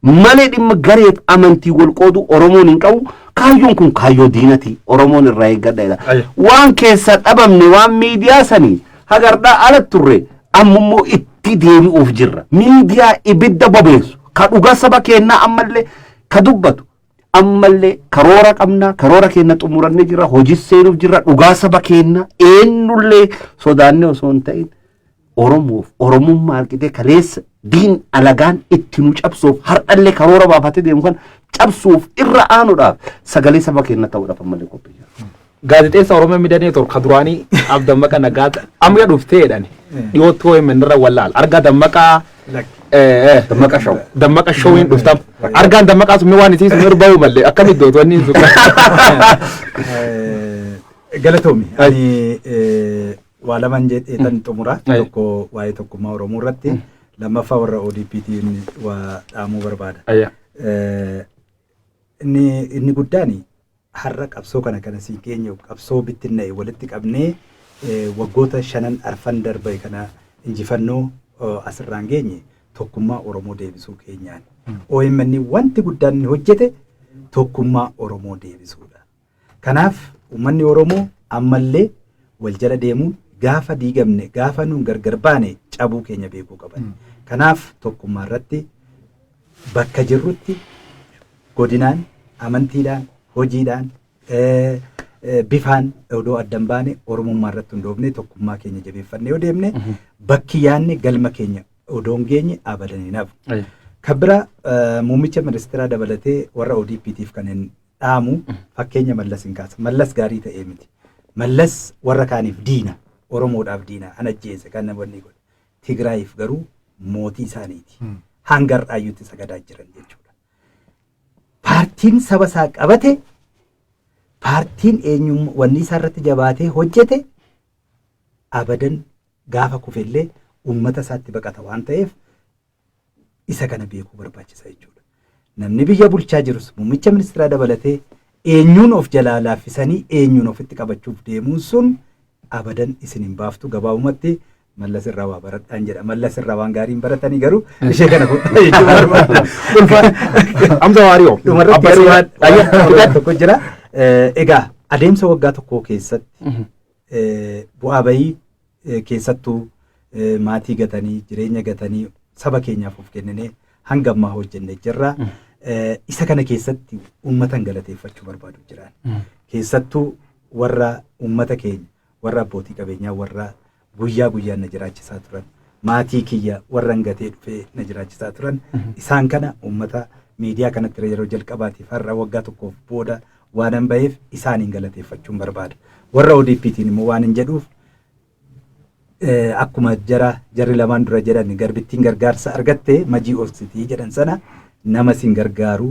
Malee dhimma gareef amantii wal qoodu Oromoon hin qabu. Kaayyoon kun kaayyoo diinati. Oromoon irraa eeggadha jedha. Waan keessa dhabamne, waan miidiyaa sanii hagardhaa ala turre, ammummoo itti deebi'uuf jirra. Miidiyaa ibidda bobeessu ka dhugaa saba keenyaa ammallee ka dubbatu, ammallee karoora qabna, karoora keenya xumurannee jirra, hojii seenuuf jirra. Dhugaa saba keenya eenyullee sodaannee osoo hin ta'in, Oromoof Oromummaa argitee kaleessa diin alagaan itti nu cabsuuf har'allee karoora baafatee deemu kan cabsuuf irra aanuudhaaf, sagalee saba keenya ta'uudhaaf ammallee qophii jira. Gaazexeessa Oromoo Miidiyaa Network ka duraanii Ab Dammaqaa Nagaa amma dhuftee jedhani dhiyootti OMN irra wallaal argaa Dammaqaa. Dammaqa Show. Dammaqa Showiin dhuftam argaan Dammaqaa sun waan isii sun irra malee akkamitti dootu wanni sun. Galatoomi. Ani waa laman jedhee tan xumura. Tokko waa'ee tokkummaa Oromoo irratti, lammaffaa warra ODPtiin waa dhaamuu barbaada. Inni guddaan har'a qabsoo kana siin keenya qabsoo bittinna'e walitti qabnee waggoota shanan arfan darbe kana injifannoo asirraan geenye tokkummaa Oromoo deebisuu keenyaan. OMN wanti guddaan inni hojjete tokkummaa Oromoo deebisuudha. Kanaaf uummanni Oromoo ammallee wal jala deemuun gaafa diigamne, gaafa nuun gargar baane cabuu keenya beekuu qaban. Kanaaf tokkummaa irratti bakka jirrutti godinaan, amantiidhaan, hojiidhaan, Bifaan odoo addan baane, Oromummaa irratti hundoofne, tokkummaa keenya jabeeffannee yoo deemne, bakki yaadne galma keenya odoo hin geenye abadan hin hafu. Kan bira, muummicha ministeeraa dabalatee warra ODP'tiif kan hin dhaamu, fakkeenya Mallas hin kaasa. Mallas gaarii ta'ee miti. Mallas warra kaaniif diina. Oromoodhaaf diina. An ajjeese kan namoonni godhe. Tigraayiif garuu mootii isaaniiti. Hanga har'aayyuutti sagadaa jiran jechuudha. Paartiin saba isaa qabate, paartiin eenyummaa wanni isaa irratti jabaatee hojjete, abadan gaafa kufellee uummata isaatti baqata waan ta'eef, isa kana beekuu barbaachisa jechuudha. Namni biyya bulchaa jirus, muummicha ministeeraa dabalatee, eenyuun of jalaa laaffisanii eenyuun ofitti qabachuuf deemuun sun abadan isin hin baaftu. Gabaabumatti Mallas irraa waa baradhaan jedha. Mallas irraa waan gaarii hin baratanii, garuu ishee kana fudhaa jechuu barbaada. Hamza Waariyoo. Dhumarratti garuu waan tokko jira. Egaa adeemsa waggaa tokkoo keessatti bu'aa bayii, keessattuu maatii gatanii, jireenya gatanii, saba keenyaaf of kenninee hanga ammaa hojjennee jirra. Isa kana keessatti uummatan galateeffachuu barbaadu jiraan. Keessattuu warra uummata keenya, warra abbootii qabeenyaa, warra guyyaa guyyaan na jiraachisaa turan, maatii kiyya warra gatee dhufee na jiraachisaa turan, isaan kana uummata miidiyaa kanatti yeroo jalqabaatiif har'a waggaa tokkoof booda waan hin baheef isaaniin galateeffachuun barbaada. Warra ODP'tiin immoo waan hin jedhuuf, akkuma jara jarri lamaan dura jedhan, garbittiin gargaarsa argatte majii obsitii jedhan sana, nama isin gargaaru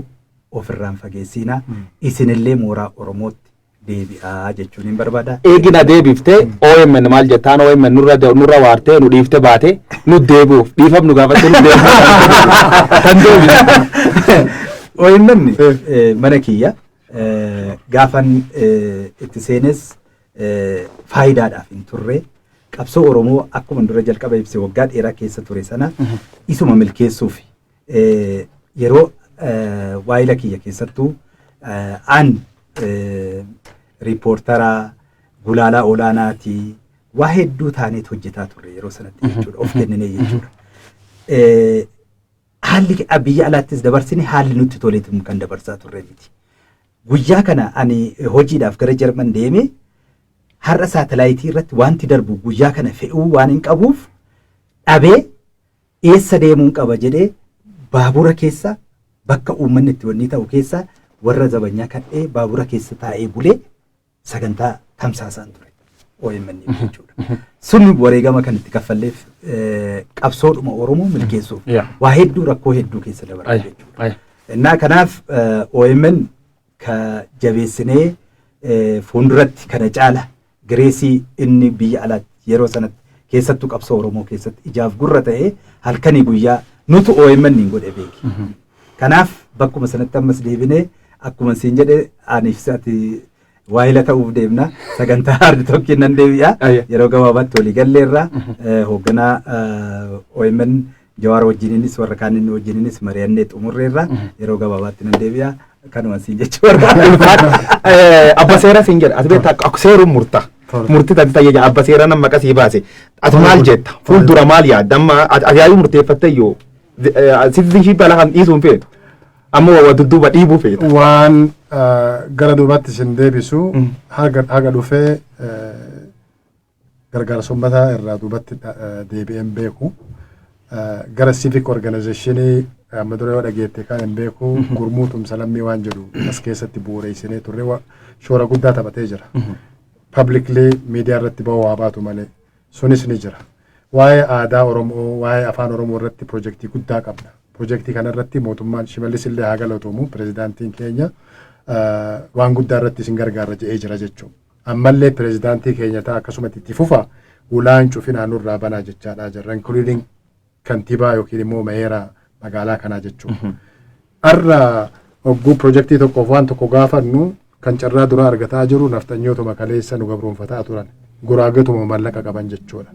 ofirraan fageessiina, isinillee mooraa Oromootti deebi'aa jechuun hin barbaada. Eegina deebiftee OMN maal jettaan? OMN nurra waartee nu dhiifte baate, nu deebi'uuf dhiifam nu gaafatte, nu deebi'uuf kan deebi'u. OMN mana kiyya gaafan itti seenes faayidaadhaaf hin turre. Qabsoo Oromoo akkuma dura jalqaba ibse waggaa dheeraa keessa ture sana isuma milkeessuuf, yeroo waayila kiyya keessattuu an riippoortaraa gulaalaa olaanaatii waa hedduu taaneet hojjetaa turre yeroo sanatti jechuudha, of kenninee jechuudha. Haalli biyya alaattis dabarsine haalli nutti toleetu kan dabarsaa turre miti. Guyyaa kana ani hojiidhaaf gara Jarman deeme, har'a saatalaayitii irratti wanti darbu guyyaa kana fe'uu waan hin qabuuf dhabee, eessa deemuun qaba jedhee, baabura keessa bakka uummanni itti wanni ta'u keessa warra zabanyaa kadhee baabura keessa taa'ee bulee sagantaa tamsaasaan ture. OMN jechuudha. Sun wareegama kan itti kaffalleef qabsoodhuma Oromoo milkeessuuf waa hedduu, rakkoo hedduu keessa dabarre jechuudha. Innaa kanaaf OMN ka jabeessinee fuulduratti kana caala gireesii inni biyya alaatti yeroo sanatti keessattuu qabsoo Oromoo keessatti ijaaf gurra ta'ee halkanii guyyaa nutu OMN hin godhe beeki. Kanaaf bakkuma sanatti ammas deebinee, akkuma siin jedhe, aniif ati waahila ta'uuf deemna, sagantaa Hard Talkiin nan deebi'a. Yeroo gabaabaatti walii galleerra, hoogganaa OMN Jawaar wajjininis warra kaaniin wajjininis mari'annee xumurreerra, yeroo gabaabaatti nan deebi'a. Kanuma siin jechuu barbaada. Abba seera siin jedha. Ati beektaa, akka seeruun murta. Murtii tati tayyee abba seera nama maqasii baase. Ati maal jetta? Fuuldura maal yaadda? Amma ati yaayuu murteeffatte iyyuu citizenship ala kan dhiisuun feetu. Amma waa dudduuba dhiibuu feeta. Waan gara duubaatti isin deebisu, haga dhufee gargaarsa uummataa irraa duubatti deebi'een beeku. Gara civic organizationii amma dura yoo dhageette kan hin beeku, gurmuu tumsa lammii waan jedhu as keessatti bu'uureessinee turre, shoora guddaa taphatee jira. Publicly miidiyaa irratti ba'uu haa baatu malee sunis ni jira. Waa'ee aadaa Oromoo, waa'ee afaan Oromoo irratti pirojektii guddaa qabna. Pirojektii kana irratti mootummaan Shimallis illee haa galatoomu, pirezidaantiin keenya waan guddaa irratti isin gargaara jedhee jira jechuudha. Ammallee pirezidaantii keenya ta'a, akkasumatti itti fufa, ulaan cufinaa nurraa banaa jechaadha jirra, including kantiibaa yookiin immoo mayeera magaalaa kanaa jechuudha. Har'a hogguu pirojektii tokkoof waan tokko gaafannu, kan carraa duraa argataa jiru nafxanyootuma kaleessa nu gabroonfataa turan, guraagatuma mallaqa qaban jechuudha.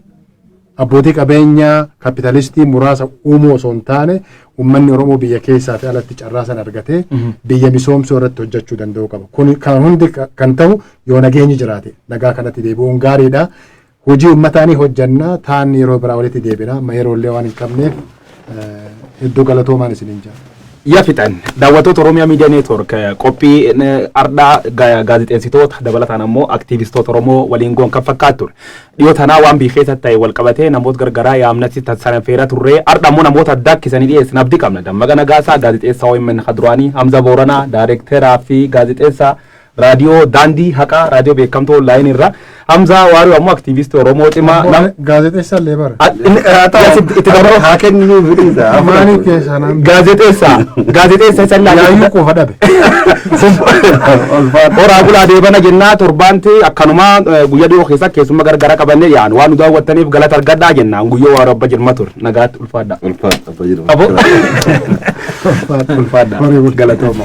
Abbootii qabeenyaa kaapitaalistii muraasa uumuu osoo hin taane, uummanni Oromoo biyya keessaa fi alatti carraa sana argatee biyya misoomsuu irratti hojjechuu danda'uu qaba. Kun kan hundi kan ta'u yoo nageenyi jiraate, nagaa kanatti deebi'uun gaariidha. Hojii uummataa ni hojjannaa, taan yeroo biraa walitti deebina. Amma yeroo illee waan hin qabneef hedduu galatoomaan isiniin jira. Ya fixan. Daawwattoota Oromiyaa Miidiyaa Network, qophii ardhaa gaazexeessitoota dabalataan ammoo aktiivistoota Oromoo waliin goon kan fakkaatu ture. Dhiyoo tanaa waan biyya keessatti ta'e wal qabatee namoota gargaraa yaamnatti tasaanfeera turre. Ardha ammoo namoota addaa akkisanii dhiyeessan abdii qabna. Dammaqa Nagaasaa, gaazexeessaa OMN Kaduraanii, Hamza Booranaa, daayirekteeraa fi gaazexeessaa raadiyoo Daandii Haqaa, raadiyoo beekamtuu onlaayinii irra. Hamzaa Waariyoo ammoo aktiivistii Oromoo cimaa. Gaazexeessaa illee bara. Itti dabaloo. Haa kennuu fidhiisa. Maaliif keessaa naan Gaazexeessaa isa yaayyuu qofa dhabe. Horaa bulaa deebana jennaa. Torbaanti akkanuma guyyaa dhiyoo keessa keessumma gargara qabannee dhiyaanu. Waan nu daawwattaniif galata argadhaa jennaan. Guyyoo Waaroo, abba jirma ture, nagaatti, ulfaadha. Ulfaadha, abba jirma. Abo. Ulfaadha. Galatooma.